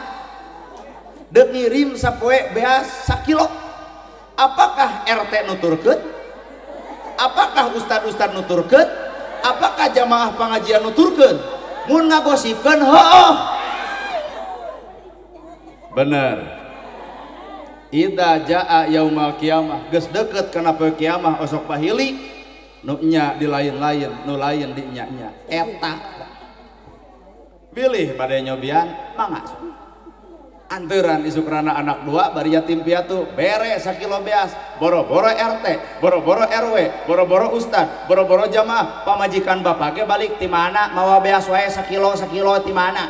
Deuk ngirim sapoe beas sakilo. Apakah RT nuturkeun? Apakah ustad-ustad nuturkeun? Apakah jamaah pengajian nuturkeun? Mun ngagosipkeun heueuh. Bener. Idza jaa yaumal kiamah, geus deukeut kana poe kiamah osok pahili nu nya di lain-lain, nu lain di nya-nya. Eta. Pilih bade nyobian mangga. Anteran isukrana anak dua bari yatim piatu bere sakilo beas, boro-boro RT, boro-boro RW, boro-boro ustad, boro-boro jamaah, pamajikan bapak ge balik ti mana mawa beas wae sakilo sakilo ti mana.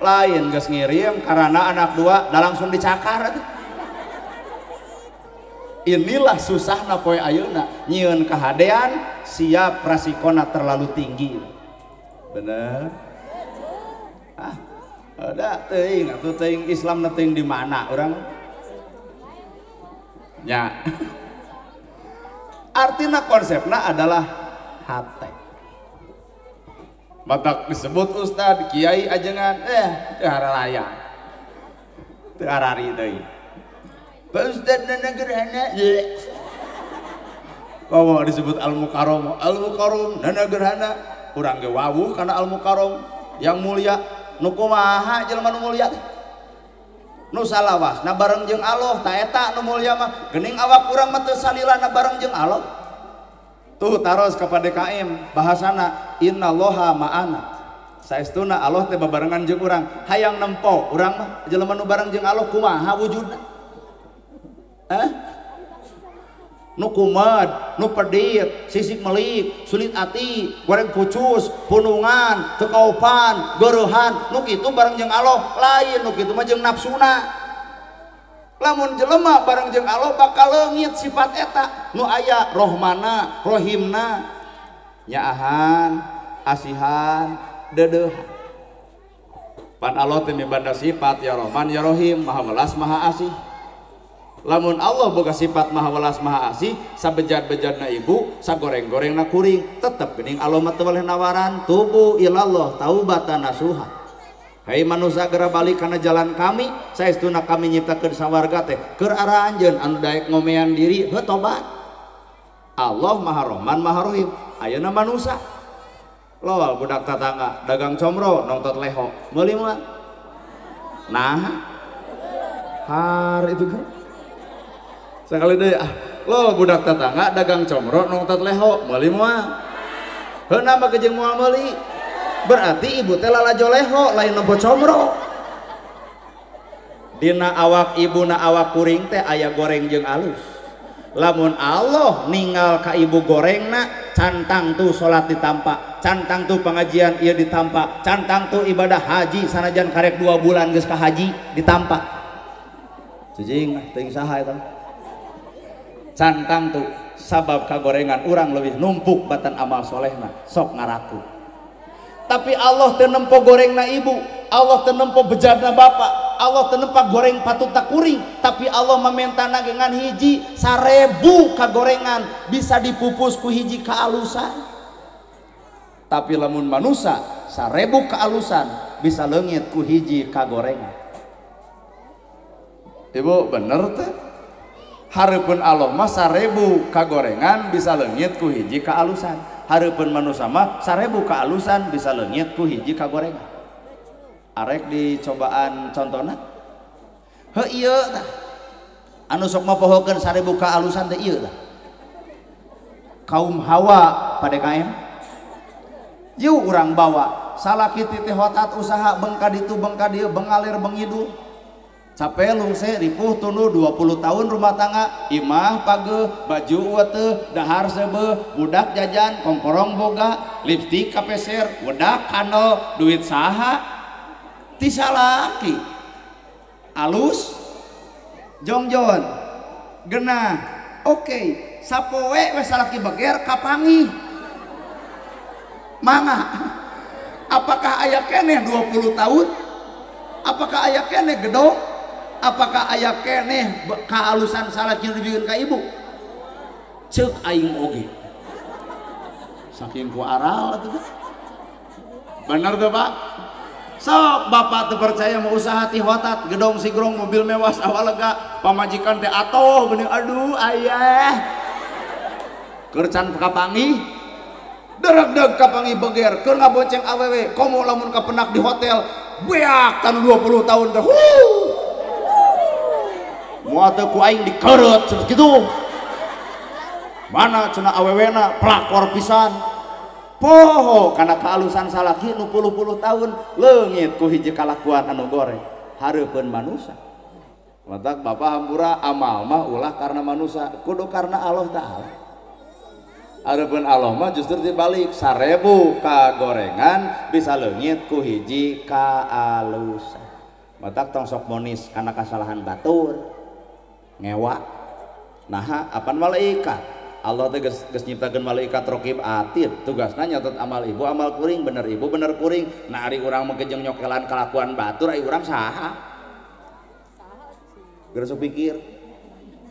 Lain geus ngirim karena anak dua da langsung dicakar atuh. Inilah susahna poe ayeuna nyieun kahadean siap rasikona terlalu tinggi. Bener? Ah, ada teuing atuh teuing Islam na teuing di mana urang nya. Artina konsepna adalah hate. Matak disebut ustad kiai ajengan teu haralayang. Teu harari teuing. Pak Ustad nana gerhana. Komo disebut al mukarram, al mukarram nana gerhana. Urang ge wawuh kana al mukarram yang mulia. Nu kumaha jelema nu mulia teh? Nu salawasna bareng jeung Allah, ta eta nu mulia mah. Geuning awak urang mah teu salilana bareng jeung Allah. Tuh taros ka DKM bahasana innallaha ma'ana. Saestuna Allah teh babarengan jeung urang. Hayang nempo urang mah jelema nu bareng jeung Allah kumaha wujudna? Hah? Nu kumat, nu pedit, sisik melik, sulit ati, goreng pucus, punungan, teu kaopan, gereuhan, nu kitu bareng jeung Allah, lain nu kitu mah jeung nafsuna. Lamun jelema bareng jeung Allah bakal leungit sifat eta, nu aya rohmana, rohimna, nyaahan, asihan, deudeuhan. Pan Allah teh mibanda sifat ya Rohman ya Rohim, Maha Welas Maha Asih. Lamun Allah boga sifat maha welas maha asih, sabejad-bejadna ibu, sagoreng-gorengna kuring, tetep geuning Allah mah teu weleh nawaran, tubu ilallah taubatan nasuha. Hei manusia geura balik kana jalan kami, saestuna kami nyiptakeun sawarga teh keur ara anjeun anu daek ngomean diri heuh tobat. Allah maha Rahman maha Rahim. Ayeuna manusia Lol budak tetangga dagang comro nongtot leho meuli moal. Nah har itu kan sekali deui ah lol budak tetangga dagang comro nongtot leho meuli moal. Heuna mah jeung moal meuli. Berarti ibu teh lalajo leho lain nempo comro. Dina awak ibu na awak kuring teh aya goreng jeung alus. Lamun Allah ninggal ka ibu gorengna cantang tuh salat ditampa, cantang tuh pengajian ieu ditampa, cantang tuh ibadah haji sanajan karek 2 bulan geus ka haji ditampa. Cicing teuing saha eta. Cantang tuh sabab kagorengan urang leuwih numpuk batan amal solehna sok ngaraku. Tapi Allah teu nempo gorengna ibu, Allah teu nempo bejadna bapak, Allah teu nempo goreng patut kuring, tapi Allah mementana ngan hiji 1000 kagorengan bisa dipupus ku hiji kaalusan. Tapi lamun manusa 1000 kaalusan bisa leungit ku hiji kagorengan. Ibu bener teh? Hareupeun Allah mah 1000 kagorengan bisa leungit ku hiji kaalusan. Hareupeun manusa mah 1000 kaalusan bisa leungit ku hiji kagorengan. Arek dicobaan contona? Heuh ieu tah. Anu sok mapohokeun 1000 kaalusan teh ieu tah. Kaum Hawa pada KM. Yuk urang bawa salaki teh hotat usaha bengka ditu bengka dieu bengalir bengidul. Capek lungse ripuh tunduh 20 tahun rumah tangga imah pageuh baju weteuh dahar seubeuh budak jajan kongkorong boga lipstik kapeser wedak kanel duit saha ti salaki alus jongjon genah oke sapoe we salaki beger kapangi mangga apakah aya keneh 20 tahun apakah aya keneh gedong apakah aya keneh kaalusan salaki nu dibikeun ka ibu ceuk aing oge saking ku aral atuh bener tuh Pak. Sok bapak teu percaya mau usaha ti hotat gedong sigrong mobil mewah sawah lega pamajikan teh atoh geuning aduh ayah keur can kapangi deregdeg kapangi beger keur ngabonceng awewe komo lamun kapenak di hotel beak tan 20 tahun teh moal teu ku aing dikereut cenah kitu mana cenah awewena pelakor pisan poho kana kaalusan salaki nu puluh-puluh tahun leungit ku hiji kalakuan anu goreng hareupeun manusa. Matak bapak hampura amal mah ulah karena manusa kudu karena Allah Ta'ala. Hareupeun Allah mah justru dibalik 1000 kagorengan bisa leungit ku hiji kaalusan. Matak tong sok monis kana kasalahan batur ngewa naha apan malaikat Allah teh geus nyiptakeun malaikat raqib atid tugasna nyatet amal ibu amal kuring bener ibu bener kuring nah ari urang mah jeung nyokelan kalakuan batur ari urang saha geus pikir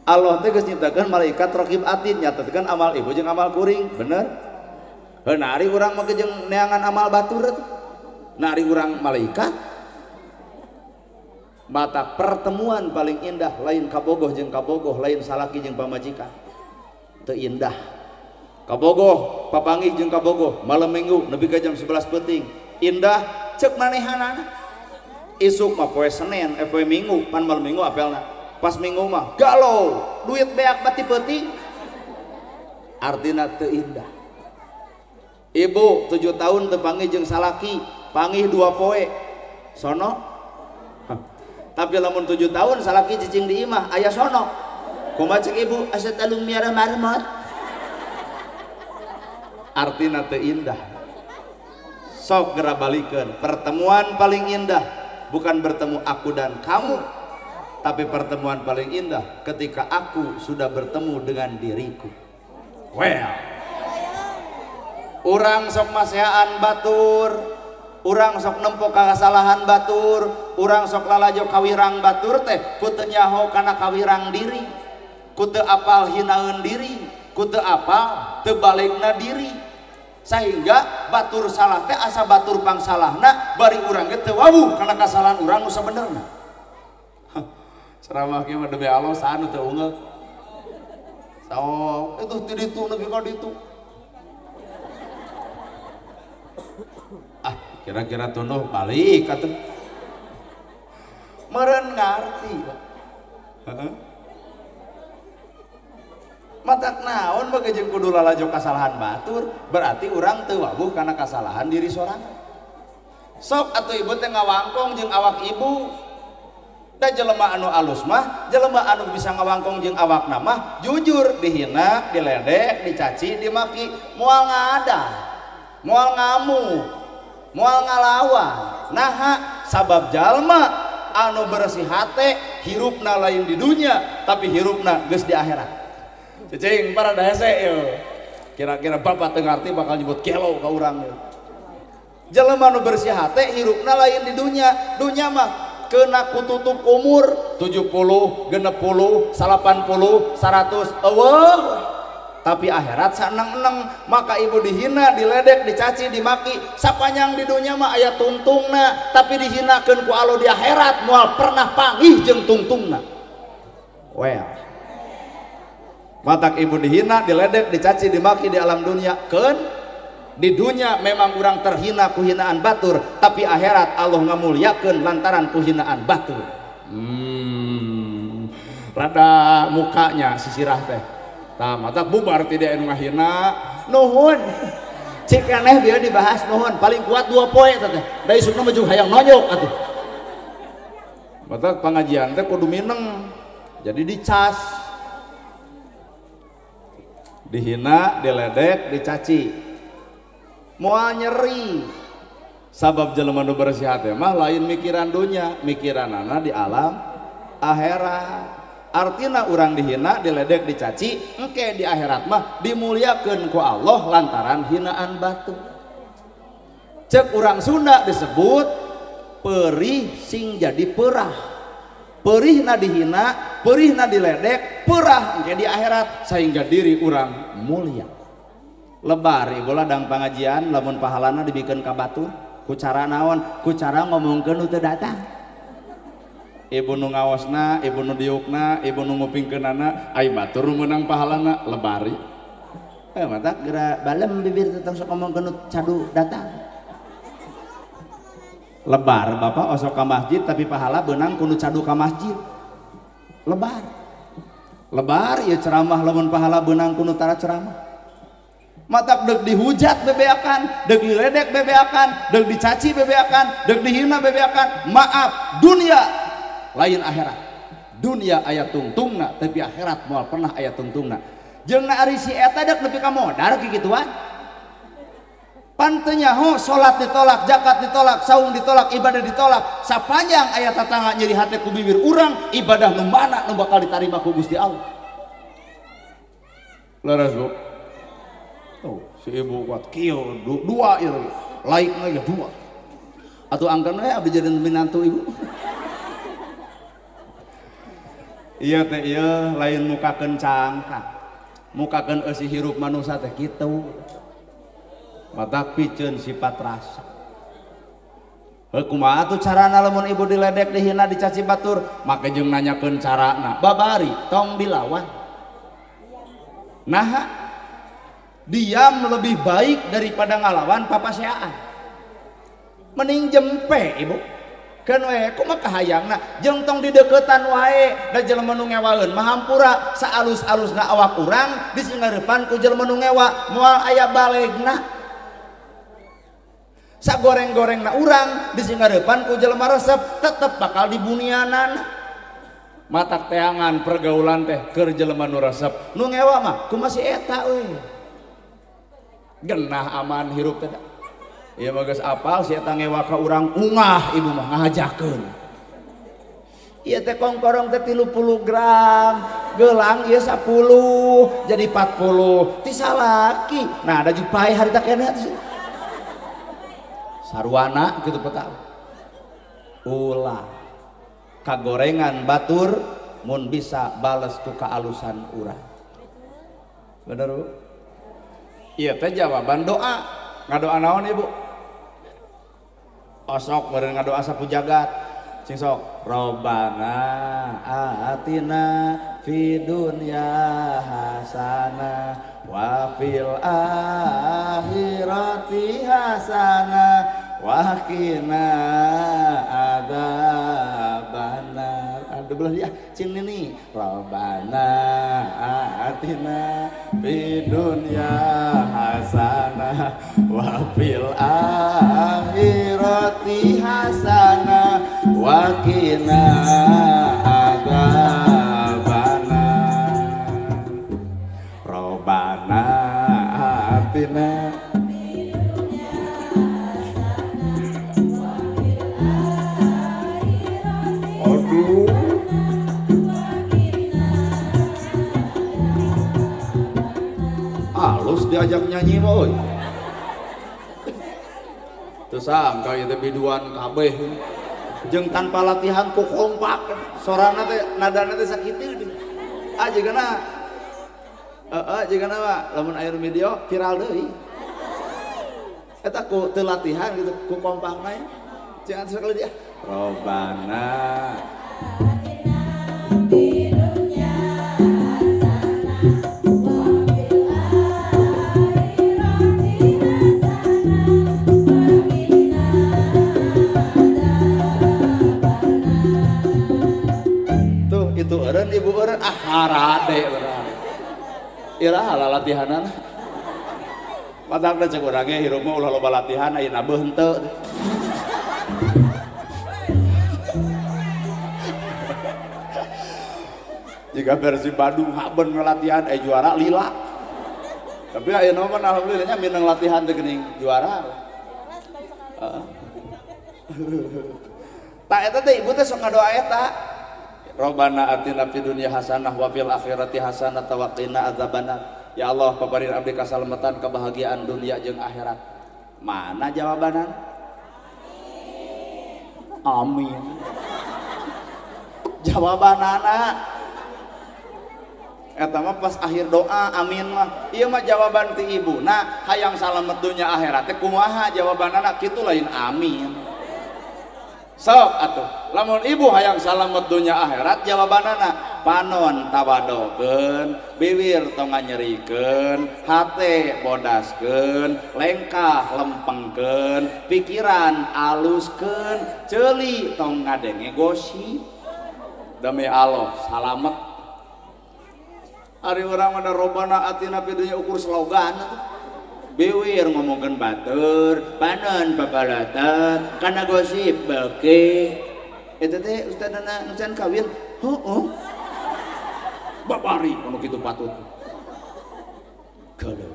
Allah teh geus nyiptakeun malaikat raqib atid nyatetkeun amal ibu jeung amal kuring bener heuh nah ari urang mah jeung neangan amal batur nah ari urang malaikat mata pertemuan paling indah lain kabogoh jeung kabogoh lain salaki jeung pamajikan teu indah kabogoh papanggih jeung kabogoh malam minggu nepi ka jam 11 peuting indah ceuk manehanana isuk mah poe Senin poe Minggu pan malam minggu apelna pas minggu mah galau duit beak bati peuting artina teu indah. Ibu 7 tahun teu panggih jeung salaki panggih 2 poe sono. Tapi lamun 7 tahun salaki cicing di imah aya sono kumaha ceuk ibu asa talung miara marmot artina teu indah. Sok geura balikeun pertemuan paling indah bukan bertemu aku dan kamu tapi pertemuan paling indah ketika aku sudah bertemu dengan diriku. Well urang sok maseaan batur urang sok nempo kasalahan batur urang sok lalajo kawirang batur teh ku teu nyaho kana kawirang diri ku teu apal hinaeun diri ku teu apal teu balegna diri sehingga batur salah teh asa batur pangsalahna bari urang ge teu wawuh kana kasalahan urang nu sabenerna. Ceramah kieu mah demi Allah saha nu teu ungeuk sok itu ti ditu nepi ka ditu. Ah, kira-kira tunduh balik atuh. Meureun ngarti. Heeh. Matak naon bage jeung kudu lalajo kasalahan batur, berarti urang teu wawuh kana kasalahan diri sorangan. Sok atuh ibu teh ngawangkong jeung awak ibu. Da jelema anu alus mah, jelema anu bisa ngawangkong jeung awakna mah jujur dihina, diledek, dicaci, dimaki, moal ngada, moal ngamuk, moal ngalawan. Naha sabab jalma anu bersih hate hirupna lain di dunya, tapi hirupna geus di akhirat. Cicing para hese yo. Kira-kira bapak teu ngarti bakal nyebut gelo ka urang yo. Jelema nu bersih hate hirupna lain di dunya. Dunya mah kena kututup umur 70, 60, 80, 100 eueuh. Tapi akhirat saneng-eneng, maka ibu dihina, diledek, dicaci, dimaki. Sapanjang di dunya mah aya tungtungna, tapi dihinakeun ku Allah di akhirat moal pernah panggih jeung tungtungna. Well. Matak ibu dihina, diledek, dicaci, dimaki di alam dunia. Keun di dunia memang urang terhina kuhinaan batur, tapi akhirat Allah ngamuliakeun lantaran kuhinaan batur. Rada mukanya sisirah teh. Tah matak bubar tidak anu ngahina. Nuhun. Cik aneh bieu dibahas nuhun, paling kuat 2 poe teh. Da isukna mah jeung hayang nonyok atuh. Matak pangajian teh kudu mineng. Jadi dicas. Dihina, diledek, dicaci, moal nyeri. Sabab jelema nu bersih hate mah lain mikiran dunya, mikiranana di alam akhirat. Artina urang dihina, diledek, dicaci, engke di akhirat mah dimuliakeun ku Allah lantaran hinaan batu. Cek urang Sunda disebut perih sing jadi perah. Perihna dihina, perihna diledek, perah engke di akhirat sehingga diri urang mulia. Lebar ibu ladang pangajian lamun pahalana dibikeun ka batur, ku cara naon? Ku cara ngomongkeun nu teu datang. Ibu nu ngaosna, ibu nu diukna, ibu nu ngupingkeunana, ai batur nu meunang pahalana lebari. Matak geura balem bibir teh tong sok ngomongkeun nu cadu datang. Lebar bapak osok ka masjid tapi pahala beunang kudu cadu ka masjid. Lebar. Lebar ieu ceramah lamun pahala beunang kudu tara ceramah. Matak deuk dihujat bebeakan, deuk diledek bebeakan, deuk dicaci bebeakan, deuk dihina bebeakan. Maaf, dunia lain akhirat. Dunia aya tungtungna tapi akhirat moal pernah aya tungtungna. Jeung ari si eta deuk nepi ka modar kikituan. Pantenya ho salat ditolak, zakat ditolak, saum ditolak, ibadah ditolak. Sapanjang aya tatangga nyeri hate ku bibir urang, ibadah nu mana nu bakal ditarima ku Gusti Allah. Leres Bu. Tuh, si ibu kuat kieu dua ieu like lagi dua. Atuh angkeun we abdi jadi minantu ibu. Ieu teh ieu lain mukakeun cangkang. Mukakeun eusi hirup manusia teh kitu. Matak piceun sifat rasa. Heuh kumaha atuh carana lamun ibu diledek, dihina, dicaci batur, make jeung nanyakeun carana. Babari tong dilawan. Naha diam lebih baik daripada ngalawan papaseaan. Mending jempe ibu. Keun we kumaha kahayangna jeung tong dideukeutan wae da jelema nu ngewaeun mah hampura saalus-alusna awak urang disingareupan ku jelema nu ngewa moal aya balegna. Sagoreng-gorengna urang disingareupan ku jelema resep tetep bakal dibunianan. Matak teangan pergaulan teh keur jelema nu resep nu ngewa mah kumaha si eta euy. Genah aman hirup teh. Ieu mah geus apal si eta ngewa ka urang ungah ibu mah ngahajakeun. Ieu teh kongkorong teh 30 gram, gelang ieu 10 jadi 40 ti salaki. Nah da jupai harita keneh atuh. Sarwana gitu peta. Ulah kagorengan batur mun bisa bales ku kaalusan urang. Bener Bu? Ieu teh jawaban doa. Ngadoa naon ibu? Osok meureun ngadoa sapu jagat. Cing sok Robbana atina fi dunya hasanah wa fil akhirati hasanah wa qina adzabannar. Aduh belah dia cing nini Rabbana atina fid dunya hasanah wa fil akhirati hasanah wa qina adzabannar. Rabbana atina. Aduh, halus diajak nyanyi mah euy. Teu sangka ieu teh biduan kabeh. Jeung tanpa latihan ku kompak sorana teh nadana teh sakitu deui. Ah jigana heeh jigana mah lamun aya video viral deui. Eta ku teu latihan gitu ku kompakna ya. Jangan sekali dia. Robbana tuh itu eureun ibu eureun ah harade bener. Iraha latihanana. Matakna cek urang ge hirup mah ulah loba latihan ayeuna beuh henteu. Jika versi Bandung haben latihan juara lila. Tapi ayeuna mah alhamdulillahnya minang latihan teh geuning juara. Heeh. Tah eta teh ibu teh sok ngadoa eta. Rabbana atina fid dunya hasanah wa fil akhirati hasanah wa qina adzabannar. Ya Allah, paparin abdi kasalamatan kebahagiaan dunia jeung akhirat. Mana jawabanna? Amin. Jawabanana eta mah pas akhir doa amin mah. Ieu mah jawaban ti ibuna hayang salamet dunya akhirat teh kumaha jawabanana kitu lain amin. Sok atuh lamun ibu hayang salamet dunya akhirat jawabanana panon tawadokeun, bibir tong nganyerikeun, hate bodaskeun, lengkah lempengkeun, pikiran aluskeun, ceuli tong ngadenge gosip. Demi Allah salamet. Ari urang mah robana atina fid dunya ukur slogan. Biwir ngomongkeun batur, panon papalata, kana gosip beuki. Eta teh ustadana nu can kawin, heueuh. Babari anu kitu patut. Gaduh.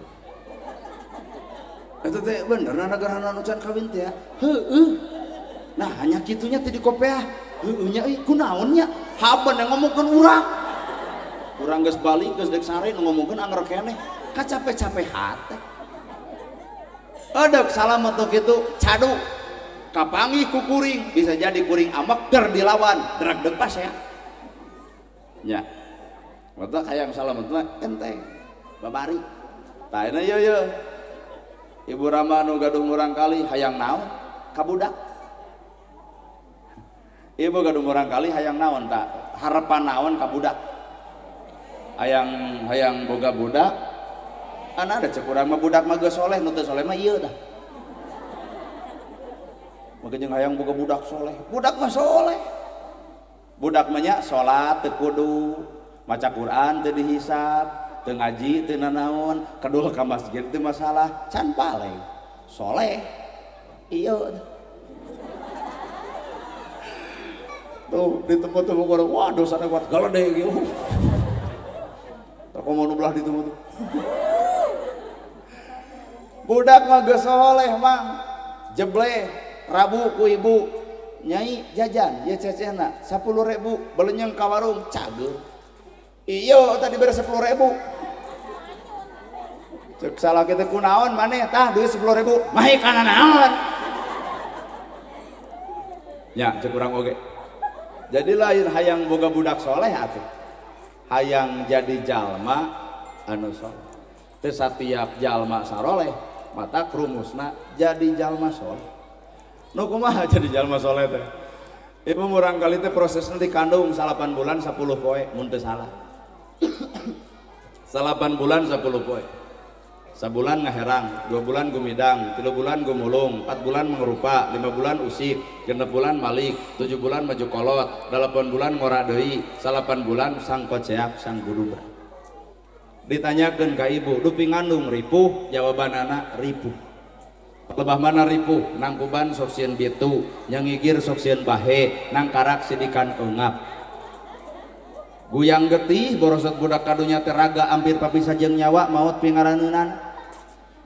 Eta teh bener nagarana nu can kawin teh, heueuh. Nah, hanya kitunya teh dikopeah. Heueuh nya euy kunaon nya? Haben yang ngomongkeun urang. Urang geus balik geus dek sare nu ngomongkeun anger keneh. Kacape-cape hate. Edek salamet tuh kitu cadu. Kapanggih ku kuring, bisa jadi kuring amek der dilawan, drag deuk pas ya. Nya. Mata hayang salamet mah enteng. Babari. Tah ieu ye. Ibu Rama nu gaduh murang kali hayang naon? Ka budak. Ibu gaduh murang kali hayang naon ta? Harapan naon ka budak? Hayang hayang boga budak. Ana ada cek urang mah budak mah geus soleh, nu teu soleh mah ieu tah. Maka jeung hayang boga budak soleh, budak mah soleh. Budak mah nya salat teu kudu, maca Quran teu dihisab, teu ngaji teu nanaon, kedul ka masjid teu masalah, can paleng. Soleh. Ieu tuh ditemu-temu orang, wah dosana kuat galede gitu. Tak mau nu belah ditemu tuh. Budak mah geus soleh mang, jebleh rabu ku ibu, nyai jajan, ya cecehna 10.000, belenyeng ka warung cageur. Iyo tadi bere 10.000. Cek salah kita kunaon maneh tah duit 10.000, mahi kana naon. Nya cek urang oge. Jadi lain hayang boga budak soleh atuh. Hayang jadi jalma anu soleh. Teu satiap jalma saroleh mata krumusna jadi jalma soleh. Nu kumaha jadi jalma soleh teh? Ibu murang kali teh prosesna dikandung 8 bulan 10 poe mun teu salah. 8 bulan 10 poe. Sabulan ngaherang, 2 bulan gumidang, 3 bulan gumulung, 4 bulan mengerupa, 5 bulan usik, 6 bulan malik, 7 bulan maju kolot, 8 bulan ngora deui, 8 bulan sang koceak sang gudubra. Ditanyakeun ka ibu, dupi ngandung ripuh, jawabanana ripuh. Lebah mana ripuh? Nangkuban sok sieun bitu, nyangigir sok sieun bahe, nangkarak sidikan eungap. Guyang getih borosot budak kadunya teh raga hampir papisah jeung nyawa maot pingaraneunan.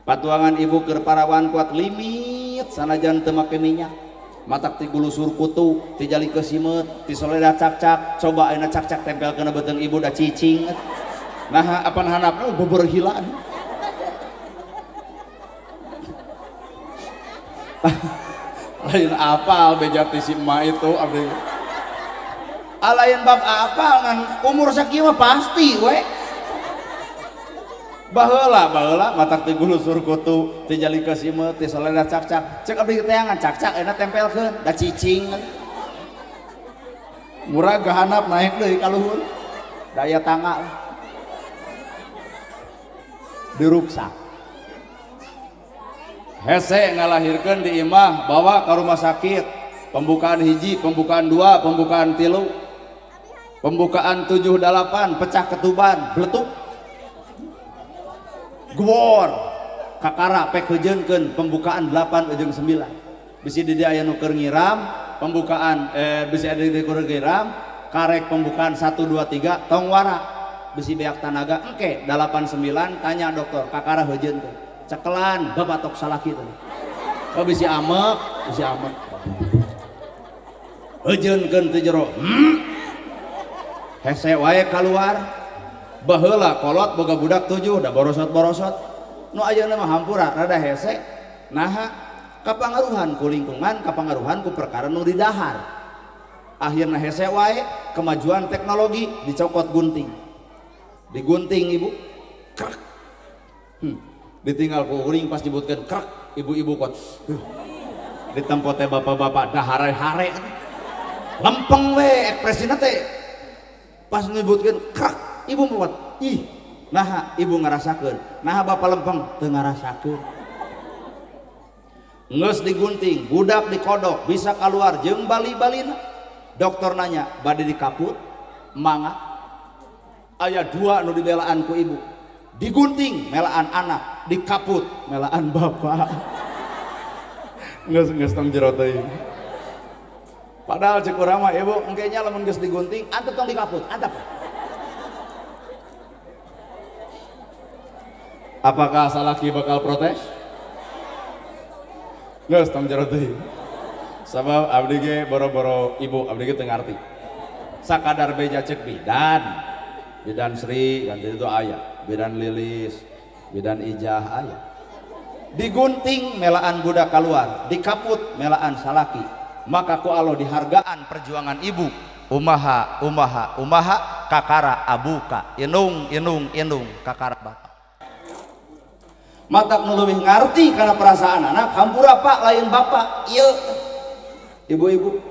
Patuangan ibu keur parawan kuat limit sanajan teu make minyak. Matak ti gulusur kutu, ti jali kesimeut, ti soleda cakcak, coba ayeuna cakcak tempel kana beuteung ibu da cicing. Nah, apan handapna beberhilaan. Lain apal beja ti si emak itu abdi. Alain bab apal ngan umur sakieu mah pasti we. Baheula baheula matak ti gulusur kutu, ti jali kesimeut, ti soleda cakcak. Cek abdi teangan cakcak ayeuna tempelkeun da cicing. Murah gahanap naik deui ka luhur. Daya tangga diruksak. Hese ngalahirkeun di imah, bawa ke rumah sakit. Pembukaan hiji, pembukaan 2, pembukaan 3, pembukaan 7, 8, pecah ketuban, beletuk, gwor, kakara pek heujeunkeun pembukaan 8 jeung 9. Bisi di dieu aya nu keur ngiram, pembukaan bisi aya di keur ngiram, karek pembukaan 1 2 3 tong wara. Bisi beak tanaga engke 8 9 tanya dokter kakara heujeunkeun. Cekelan babatok salaki tadi. Oh bisi amek, bisi amek. Heujeunkeun teu jero. Hese wae kaluar. Baheula kolot boga budak 7 da borosot-borosot. Nu ayeuna mah hampura rada hese. Naha kapangaruhan ku lingkungan, kapangaruhan ku perkara nu didahar. Akhirna hese wae kemajuan teknologi dicokot gunting. Digunting ibu. Krek. Ditinggal ku uring pas nyebutkeun krek, ibu-ibu kot. Ditempo teh bapak-bapak dah hare-hare. Lempeng we ekspresina teh. Pas nyebutkeun krek, ibu muat. Ih, naha ibu ngarasakeun. Naha bapak lempeng teu ngarasakeun. Geus digunting, budak dikodok, bisa keluar jeung bali-balina. Dokter nanya, bade dikaput? Mangga. Aya 2 nu dibelaan ku ibu. Digunting melaan anak, dikaput melaan bapak. Geus geus tong jero teuing. Padahal cek urang mah ibu engke nya lamun geus digunting antep tong dikaput, antep. Apakah salaki bakal protes? Geus tong jero teuing. Sabab abdi ge boro-boro ibu abdi ge teu ngarti. Sakadar beja cek bidan. Bidan Sri kan itu aya, bidan Lilis, bidan Ijah aya. Digunting melaan budak keluar, dikaput melaan salaki. Maka ku Allah dihargaan perjuangan ibu. Umaha umaha umaha kakara abuka, inung inung inung kakara bapak. Matak nu leuwih ngarti kana perasaan anak, hampura pak lain bapak. Ieu ibu-ibu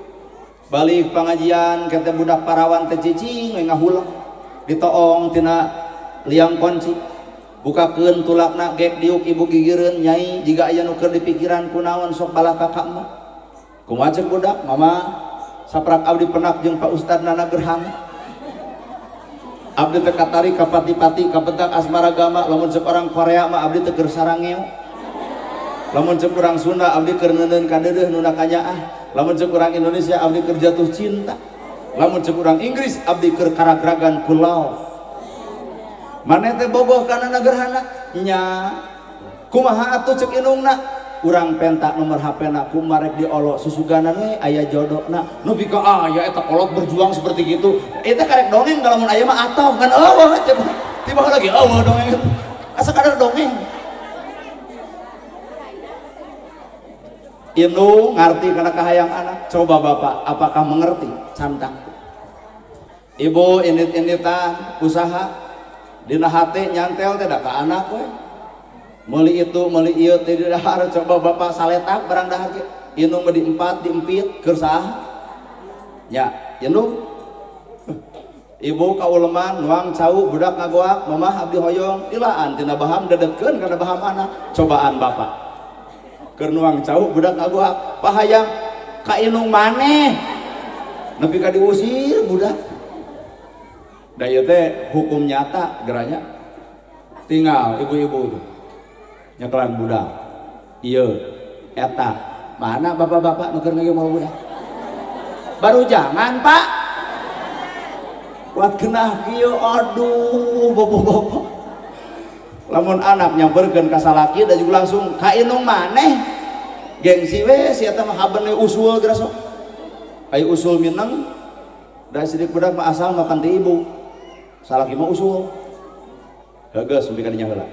balik pengajian kete budak parawan teh cicing we ngahulang. Ditoong tina liang kunci bukakeun tulakna gek diuk ibu gigireun nyai jiga aya nu keur dipikiran kunaon sok balah kakak mah kumaha ceuk budak mama saprak abdi penak jeung Pak Ustad Nana Gerhana abdi teh katarik ka pati-pati kapentak asmara gama lamun ceuk orang Korea mah abdi teh keur sarangeo lamun ceuk urang Sunda abdi keur neuneun ka deudeuh nu nakanyaah lamun ceuk urang Indonesia abdi keur jatuh cinta lamun cek urang Inggris abdi keur karagragan ku love. Maneh teh bogoh kana nagerhana nya kumaha atuh cek indungna urang penta nomor HP na kumarek diolok susuganan we aya jodona nu pika aya eta kolot berjuang seperti gitu eta karek dongeng lamun aya mah atoh ngan eueuh tiba lagi eueuh dongeng asa kadar dongeng. Indung ngarti kana kahayang anak. Coba bapak apakah mengerti cantang ibu indit-inditan usaha dina hate nyantel teh da ka anak we meuli itu meuli ieu teh didahar. Coba bapak saletak barang dahar ge indung mah diempat diempit keur saha nya indung Ibu kauleman nuang cau budak ngagoak mamah abdi hoyong dilaan tina baham dedetkeun kana baham anak. Cobaan bapak keur nuang cau budak ngagoak pahayang ka indung maneh nepi ka diusir budak. Da ieu teh hukum nyata geranya. Tinggal ibu-ibu tuh nyekelan budak ieu eta mana bapak-bapak nu keur ngagemawa budak baru jangan pak kuat genah kieu aduh bapak-bapak lamun anak nyamperkeun ka salaki da juga langsung ka indung maneh gengsi we si eta mah habene usul geura sok aya usul mineng da sidik budak mah asal mapan ti ibu salaki mah usul geus nepi ka dinya heula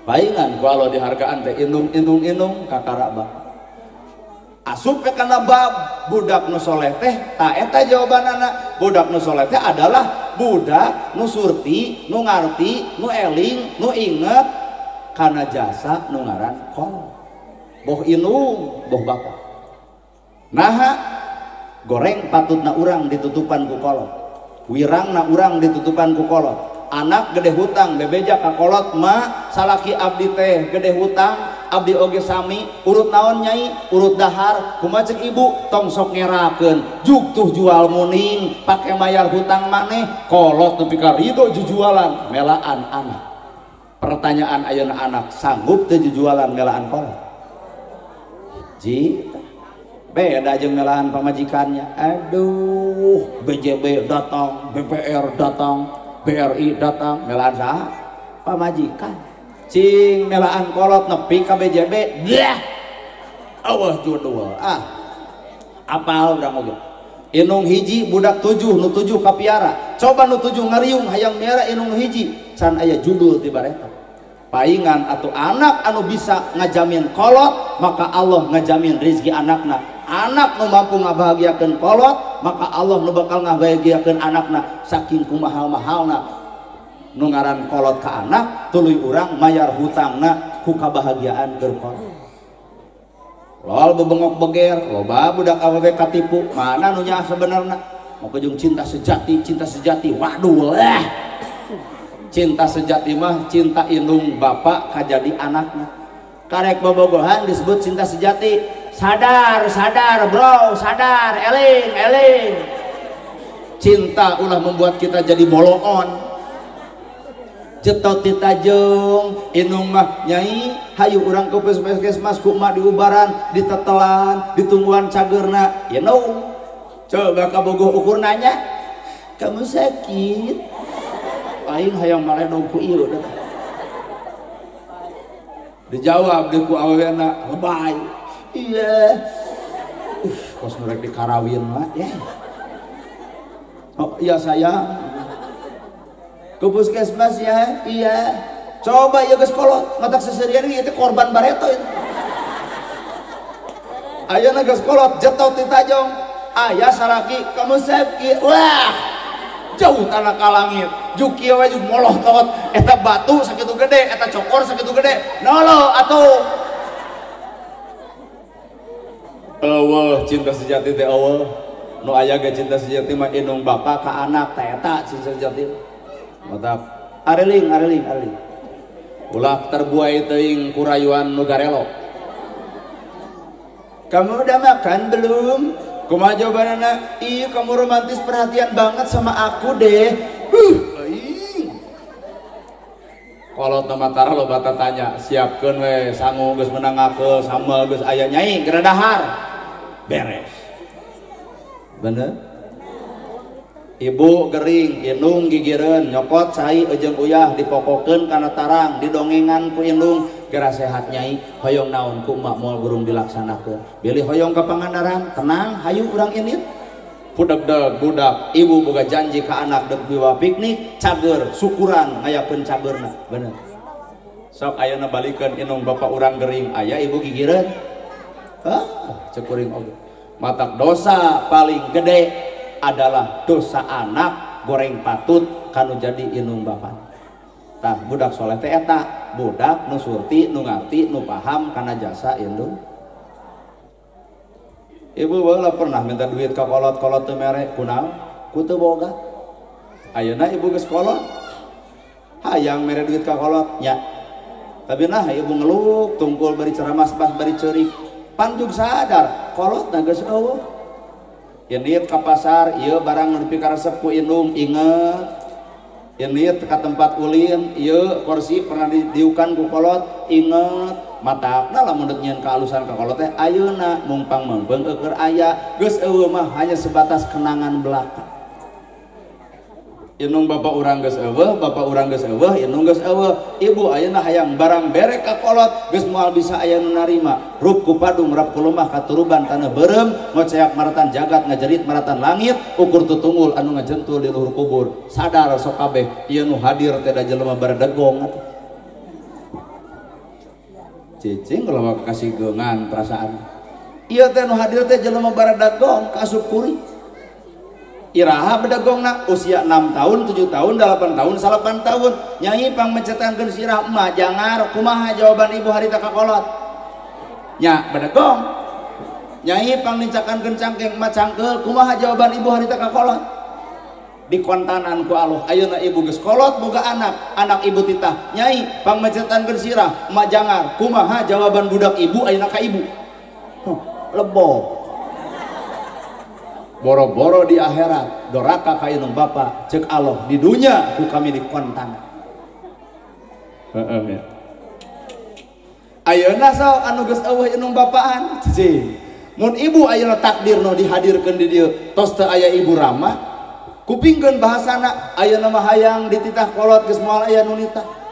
paingan ku Allah dihargaan teh indung indung indung kakara bab asup kana bab budak nu soleh teh ta eta jawabanana budak nu soleh teh adalah budak nu surti nu ngarti nu eling nu inget kana jasa nu ngaran kolot boh indung boh bapak. Naha goreng patutna urang ditutupan ku kolot, wirangna urang ditutupan ku kolot. Anak gede hutang bebeja ka kolot ma salaki abdi teh gede hutang abdi oge sami urut naon nyai urut dahar kumaha ceuk ibu tong sok ngerakeun juk tuh jual muning pake mayar hutang maneh kolot nepi ka rido jujualan melaan anak. Pertanyaan ayeuna anak sanggup teu jujualan melaan kolot? Ji beda jeung melaan pamajikannya. Aduh BJB datang, BPR datang, BRI datang, melaan saha? Pamajikan. Cing melaan kolot nepi ka BJB, dah. Eueuh judul. Ah. Apal urang oge. Indung hiji budak 7 nu 7 kapiara. Coba nu 7 ngariung hayang miara indung hiji, can aya judul ti bareta. Paingan atau anak anu bisa ngajamin kolot, maka Allah ngajamin rezeki anakna. Anak nu mampu ngabahagiakeun kolot, maka Allah nu bakal ngabahagiakeun anakna. Saking kumahal-mahalna nu ngaran kolot ka anak, tuluy urang mayar hutangna ku kabahagiaan keur kolot. Lol bebengok beger, loba budak awewe katipu, mana nu nyaah sebenarna? Maka jeung cinta sejati, waduh lah. Cinta sejati mah cinta indung bapak kajadi anakna. Karek bobogohan disebut cinta sejati. Sadar, sadar bro, sadar, eling, eling. Cinta ulah membuat kita jadi boloon. Jetot ditajung, indung mah nyai, hayu urang ke puskesmas ku mah diubaran, ditetelan, ditungguan cagerna. Indung, coba kabogoh ukur nanya, kamu sakit? Aing hayang maledog ku ieu dijawab di ku awewena lebay. Iya. Kos nu rek dikarawin mah ya. Oh iya sayang. Ke puskesmas ya. Iya. Coba ieu geus kolot, matak seserian ieu teh korban bareto ieu. Ayeuna geus kolot jetot ti tajong. Aya salaki kamu sakit. Wah. Jauh tanah ka langit. Juk kieu we juk moloh tot eta batu sakitu gede, eta cokor sakitu gede. Nolo atuh. Eueuh cinta sejati teh eueuh. Nu aya ge cinta sejati mah indung bapa ka anak teh eta cinta sejati. Matak areling areling areling. Ulah terbuai teuing ku rayuan nu garelo. Kamu udah makan belum? Kumaha jawabanana? Ih, kamu romantis perhatian banget sama aku deh. Aing. Kolot na matara loba tanya, siapkeun we sangu geus meunang ngakeul, sambel geus aya nyai geura dahar. Beres. Bener? Ibu gering, indung gigireun, nyokot cai jeung uyah dipokokeun kana tarang, didongengan ku indung, geura sehat nyai, hoyong naon ku emak moal burung dilaksanakeun. Bilih hoyong ka Pangandaran, tenang, hayu urang indit. Pudegdeg budak, ibu boga janji ka anak deuk dibawa piknik, cager, syukuran ngayakeun cagerna. Bener. Sok ayeuna balikeun indung bapak urang gering, aya ibu gigireun. Hah, ceuk kuring oge. Matak dosa paling gede adalah dosa anak goreng patut kanu jadi indung bapak. Tah budak soleh teh eta, budak nu surti, nu ngarti, nu paham kana jasa indung. Ibu baheula pernah minta duit ka kolot-kolot teu mere, kunaon? Ku teu boga. Ayeuna ibu geus kolot hayang mere duit ka kolot nya tapi nah ibu ngeluk tungkul bari ceramah bari ceurik panjug sadar kolot na geus eueuh. Indit ka pasar ieu barang nu dipikaresep ku indung inget. Indit ka tempat ulin ieu kursi pernah diukan ku kolot inget. Matakna lamun deuk nyieun kaalusan ka kolot teh ayeuna mungpang meungpeung eueur aya geus eueuh mah hanya sebatas kenangan belaka. Indung bapak urang geus eueuh, bapak urang geus eueuh, indung geus eueuh. Ibu ayeuna hayang barang bere ka kolot geus moal bisa aya nu narima. Rup ku padung rap ku lemah katuruban taneuh beureum ngoceak maratan jagat ngajerit maratan langit ukur tutunggul anu ngajentul di luhur kubur. Sadar sok kabeh ieu nu hadir teh da jelema baredegong atuh. Cicing kalau kasih gengan perasaan. Ieu teh nu hadir teh jelema baredegong kaasup kuring. Iraha bedegongna usia 6 tahun, 7 tahun, 8 tahun, 9 tahun. Nyai pangmencetankeun sirah emak jangar kumaha jawaban ibu harita ka kolot? Nya bedegong. Nyai pangnincakankeun cangkeng emak cangkeul kumaha jawaban ibu harita ka kolot? Dikontanan ku Allah ayeuna ibu geus kolot boga anak, anak ibu titah. Nyai pangmencetankeun sirah emak jangar kumaha jawaban budak ibu ayeuna ka ibu? Huh, lebok. Boro-boro di akhirat doraka ka indung bapa cek Allah di dunya ku kami dikontan. Heeh ya. Ayeuna sok anu geus eueuh indung bapaan cicing. Mun ibu ayeuna takdir nu dihadirkeun di dieu tos teu aya ibu rama kupingkeun bahasana ayeuna mah hayang dititah kolot geus moal aya nu nitah.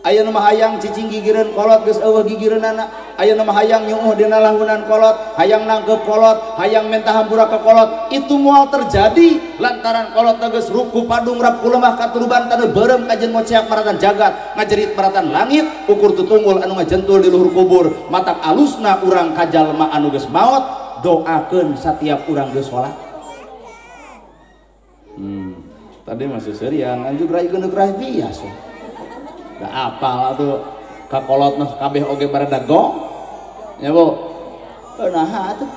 Ayeuna mah hayang cicing gigireun kolot geus eueuh gigireunana. Ayeuna mah hayang nyuuh dina lahunan kolot, hayang nangkep kolot, hayang menta hampura ka kolot. Itu moal terjadi lantaran kolot geus ruku padung rap ku lemah katuruban taneuh beureum kajen ngoceak maratan jagat, ngajerit maratan langit, ukur tutunggul anu ngajentul di luhur kubur. Matak alusna urang ka jalma anu geus maot, doakeun satiap urang geus salat. Tadi masih serian, anjuk raikeun deuk raih biasa. Da apal atuh ka kolot mah kabeh oge baredegong. Nya Bu. Naha atuh.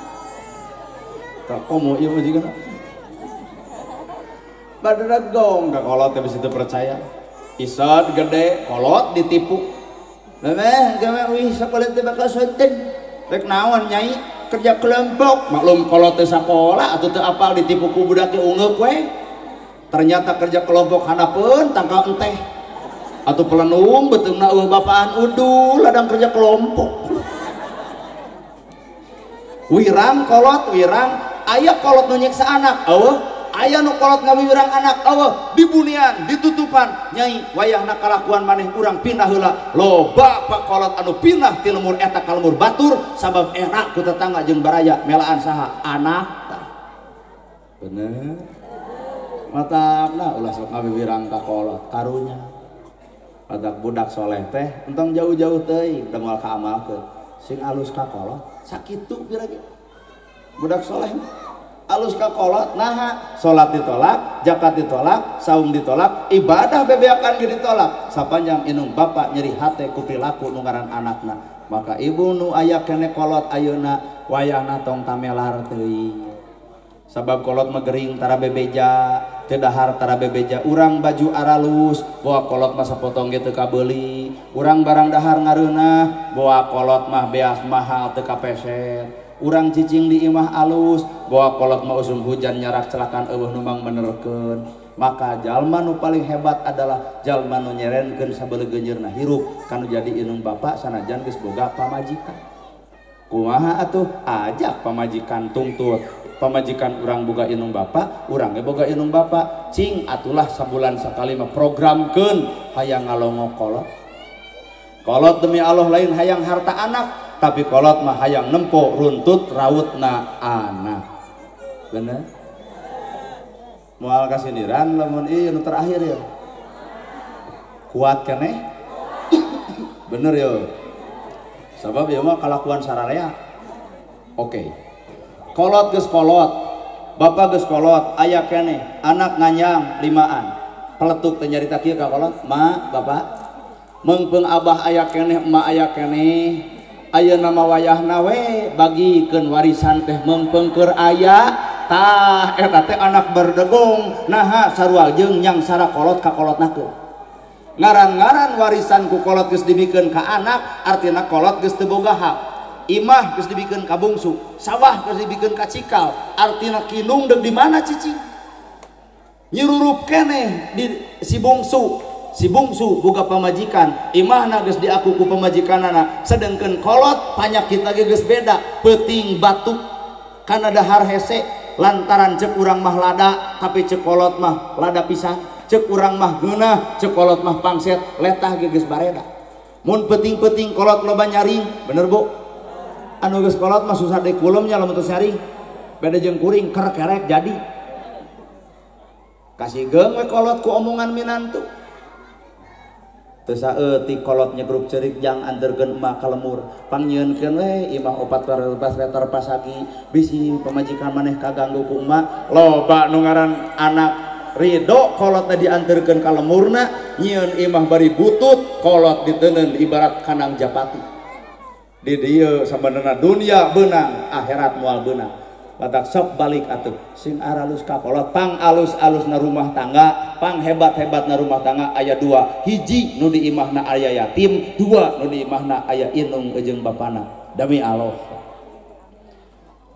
Tah komo ieu mah jiga. Baredegong ka kolot teh bisi teu percaya. Isot gede kolot ditipu. Memeh gawe wih sakola teh bakal sonten. Rek naon nyai kerja kelompok. Maklum kolot teh sakola atuh teu apal ditipu ku budak ge ungeuk we. Ternyata kerja kelompok hanapeun tangkal enteh. Atau pelenung beteungna eueuh bapaan udul ladang kerja kelompok. Wirang kolot wirang aya kolot nu nyiksa anak eueuh, aya nu kolot ngawiwirang anak eueuh, dibunian ditutupan nyai wayahna kalakuan maneh urang pindah heula. Loba pak kolot anu pindah ti lemur eta ka lemur batur sabab era ku tetangga jeung baraya melaan saha anak tah. Bener matakna ulah sok ngawiwirang ka kolot karunya. Badak budak soleh teh entong jauh-jauh teuing da moal kaamalkeun sing alus ka kolot sakitu kira-kira budak soleh alus ka kolot naha salat ditolak, zakat ditolak, saum ditolak, ibadah bebeakan ge ditolak sapanjang indung bapa nyeri hate ku perilaku nu ngaran anakna. Maka ibu nu aya keneh kolot ayeuna wayahna tong tamelar teuing sabab kolot mah gering tara bebeja teu dahar tara bebeja. Urang baju aralus boa kolot mah sapotong ge teu kabeuli, urang barang dahar ngareunah boa kolot mah beas mahal teu kapeser, urang cicing di imah alus boa kolot mah usum hujan nyarak celakan eueuh nu mangmenerkeun. Maka jalma nu paling hebat adalah jalma nu nyerenkeun sabeulegeunyeurna hirup kanu jadi indung bapa sanajan geus boga pamajikan. Kumaha atuh ajak pamajikan tungtut pamajikan urang boga indung bapa, urang ge boga indung bapa. Cing atulah sabulan sakali mah programkeun hayang ngalongok kolot. Kolot demi Allah lain hayang harta anak, tapi kolot mah hayang nempo runtut rautna anak. Bener? Moal kasindiran lamun ieu nu terakhir ya. Kuat keneh? Bener ya. Sabab ieu mah kalakuan sararea. Oke. Kolot geus kolot, bapak geus kolot, aya keneh, anak nganyang limaan. Peletuk teh nyarita kieu ka kolot, "Ma, bapak, meungpeung abah aya keneh, emak aya keneh. Ayeuna mah wayahna we bagikeun warisan teh meungpeung keur aya Tah eta teh anak berdegong naha sarua jeung nyangsara kolot ka kolotnakeun. Ngaran-ngaran warisan ku kolot geus dibikeun ka anak, artina kolot geus teu boga hak. Imah geus dibikeun ka bungsu, sawah geus dibikeun ka cikal, artina kinung deuk di mana cicing? Nyirurup keneh di si bungsu. Si bungsu boga pamajikan, imahna geus diaku ku pamajikanana, sedengkeun kolot panyakit lagi geus beda, peuting batuk kana dahar hese lantaran cek urang mah lada, tapi cek kolot mah lada pisan, cek urang mah geunah, cek kolot mah pangset, letah ge geus bareda. Mun peuting-peuting kolot loba nyaring, bener Bu? Anu geus kolot mah susah deui kulemnya lamun teu nyaring. Beda jeung kuring kerek-kerek jadi. Kasih geung we kolot ku omongan minantu. Teu saeutik kolot nyegrup ceurik jang anterkeun emak ka lemur, pangnyieunkeun we imah 4 meter pasagi, bisi pamajikan maneh kaganggu ku emak, loba nu ngaran anak ridho kolotna dianterkeun ka lemurna, nyieun imah bari butut, kolot diteundeun ibarat kanang japati. Di dieu sabenerna dunia beunang, akhirat moal beunang. Batak sok balik atuh sing aralus ka kolot, pang alus-alusna rumah tangga, pang hebat-hebatna rumah tangga aya dua, hiji nu di imahna aya yatim, dua nu di imahna aya inung jeung bapana. Demi Allah.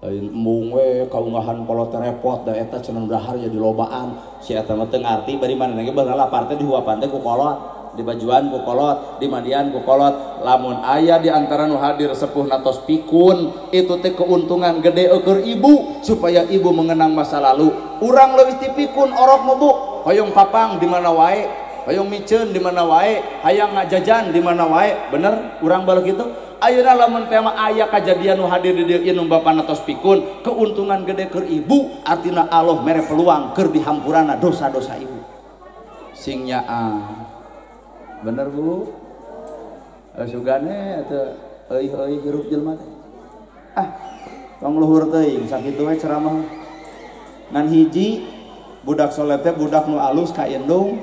Lain embung we kaungahan kolot repot da eta cenah dahar jadi lobaan, si eta mah teu ngarti bari manehna ge baheula lapar teh dihuapan teh ku kolot, dibajuan ku kolot, dimandian ku kolot. Lamun aya di antara nu hadir sepuh natos pikun, itu teh keuntungan gede eueur ibu supaya ibu mengenang masa lalu. Urang leuwih ti pikun orok mah Bu, hoyong papang di mana wae, hoyong miceun di mana wae, hayang ngajajan di mana wae, bener urang baleuh kitu. Ayeuna lamun teh mah aya kajadian nu hadir di dieu inung bapana tos pikun, keuntungan gede keur ibu, artina Allah mere peluang keur dihampurana dosa-dosa ibu. Sing nyaah. Bener Bu? Sugane atau euy-euy hirup jelema teh. Ah, tong luhur teuing sakitu we ceramah. Ngan hiji budak soleh teh budak nu alus ka indung.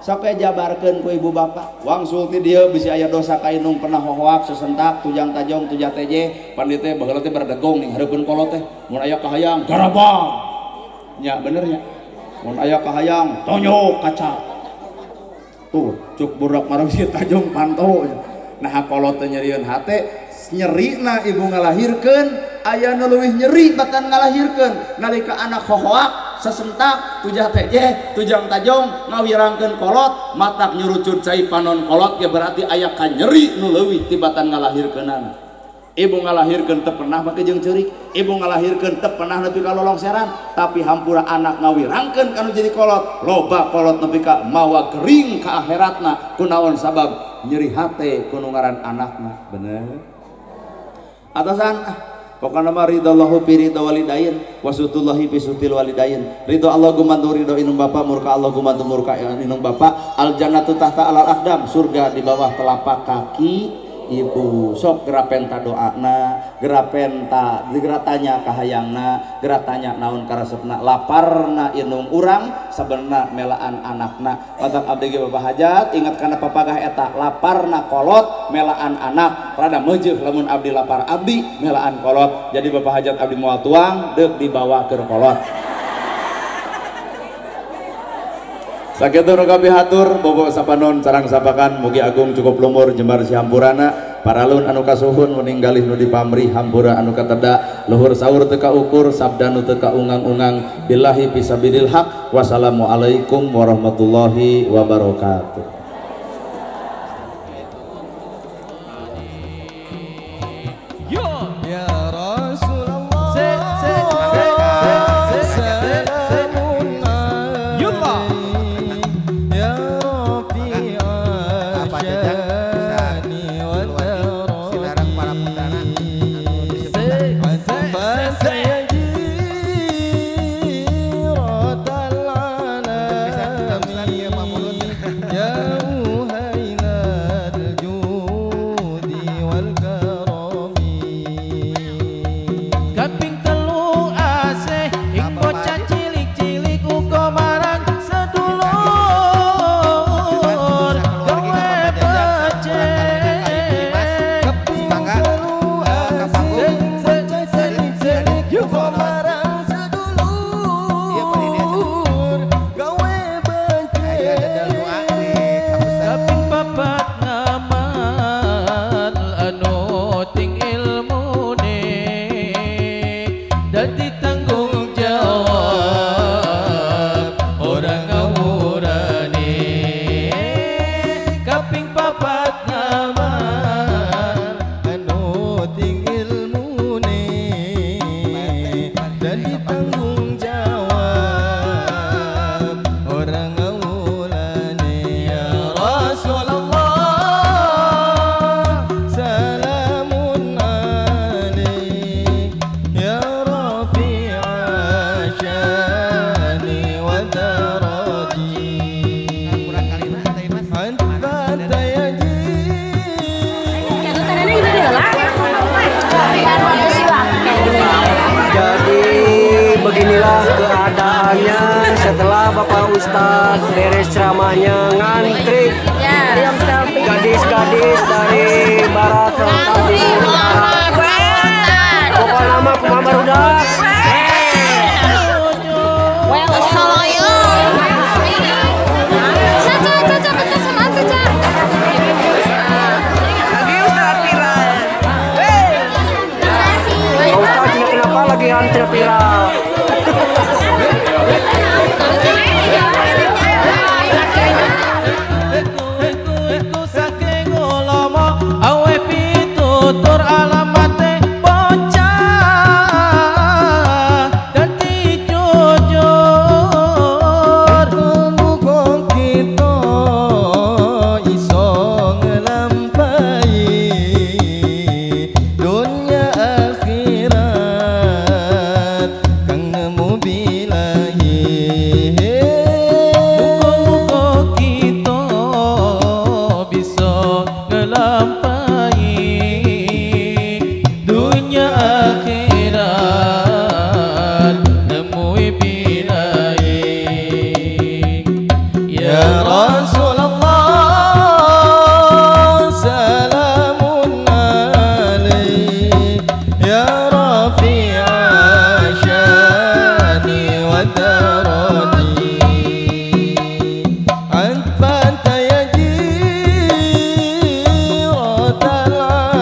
Sok we jabarkeun ku ibu bapak. Wangsul ti dieu bisi aya dosa ka indung pernah hohoak sesentak tujang tajong tujah teje, pan dieu teh baheula teh berdegong ning hareupeun kolot teh. Mun aya kahayang garabang. Nya bener nya. Mun aya kahayang tonyok kaca. Tuh cuk budak marang si tajong panto. Nah kolot teh nyerieun hate, nyerina ibu ngalahirkeun, aya nu leuwih nyeri batan ngalahirkeun nalika anak hohoak sesentak tujah teje tujang tajong ngawirangkeun kolot, matak nyurucud cai panon kolot ge berarti aya kanyeri nu leuwih tibatan ngalahirkeunana. Ibu ngalahirkeun teu pernah make jeung ceurik, ibu ngalahirkeun teu pernah nepi ka lolongseran, tapi hampura anak ngawirangkeun kanu jadi kolot, loba kolot nepi ka mawa gering ka akhiratna kunaon sabab nyeri hate ku nu ngaran anakna. Bener atasan ah pokona mah ridallahu fi ridha walidain wa sutullahi fi sutil walidain. Ridho Allah gumantu ridho inung bapa, murka Allah gumantu murka inung bapa. Al jannatu tahta alal aqdam, surga di bawah telapak kaki ibu. Sok gerapenta doana, gerapenta geratanya kahayangna, geratanya naon karesepna, laparna inung urang sabenerna melaan anakna. Matak abdi ge bapak hajat ingat kana papagah eta, laparna kolot melaan anak, rada meujeuh lamun abdi lapar abdi melaan kolot. Jadi bapak hajat abdi moal tuang deuk dibawa keur kolot. Sakitu nu kapihatur bobo sapanon sarang sapakan, mugi agung cukup lumur jembar sihampurana, paralun anu kasuhun meninggalih nu dipamrih hampura anu kateda, luhur saur teu kaukur sabda nu teu kaungang-ungang, billahi fisabilil haq. Wassalamualaikum warahmatullahi wabarakatuh. Ya Rasulullah, ya. Kenyataannya setelah Bapak Ustadz beres ceramahnya ngantri gadis-gadis dari barat, selatan, timur, utara. Pokoknya nama kumaha barudak. Ustadz kenapa lagi antri viral? Tutur alamate bocah dadi jujur. Muga kita iso nglampahi dunya akhirat kang nemu bilahi. Muga-muga kita bisa nglampahi dunya akhirat nemui bilahi. Ya Rasulullah salamun alaik ya rafi'a syani wa darani anta ya jiratal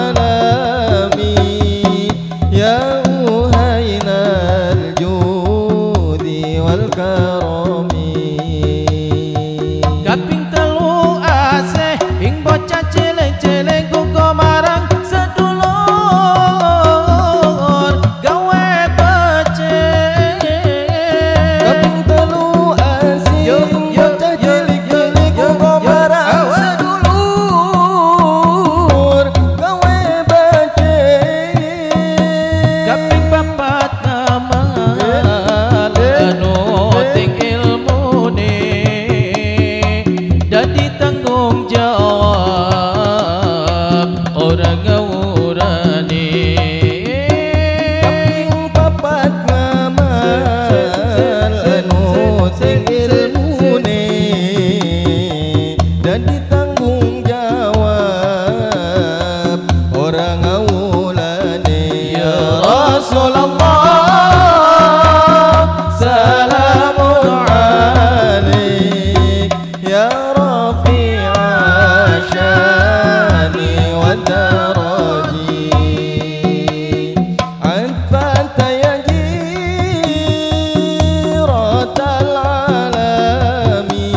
alami ya uhainal judi wal karami. Kaping telu asih ing bocah cilik-cilik uga marang sedulur gawe becik. Kaping telu asih bocah cilik-cilik uga marang sedulur gawe becik. Kaping papat ngamal anu ting ilmune dadi tanggung jawab orang ngawurane. Kaping papat ngamal anu sing ilmune dadi tanggung jawab orang ngawulane. Ya Rasulullah salamun alaik ya rafi'a syani wa daraji anta ya jiratal alami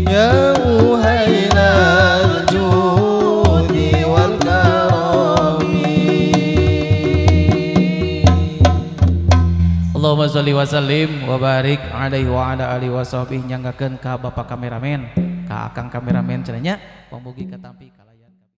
ya uhainal judi wal karami. Allahumma sholli wa sallim wa barik alaihi wa ala alihi wa sahbihi. Nyanggakeun ka bapak kameramen, ka akang kameramen cenah nya, mugi katampi.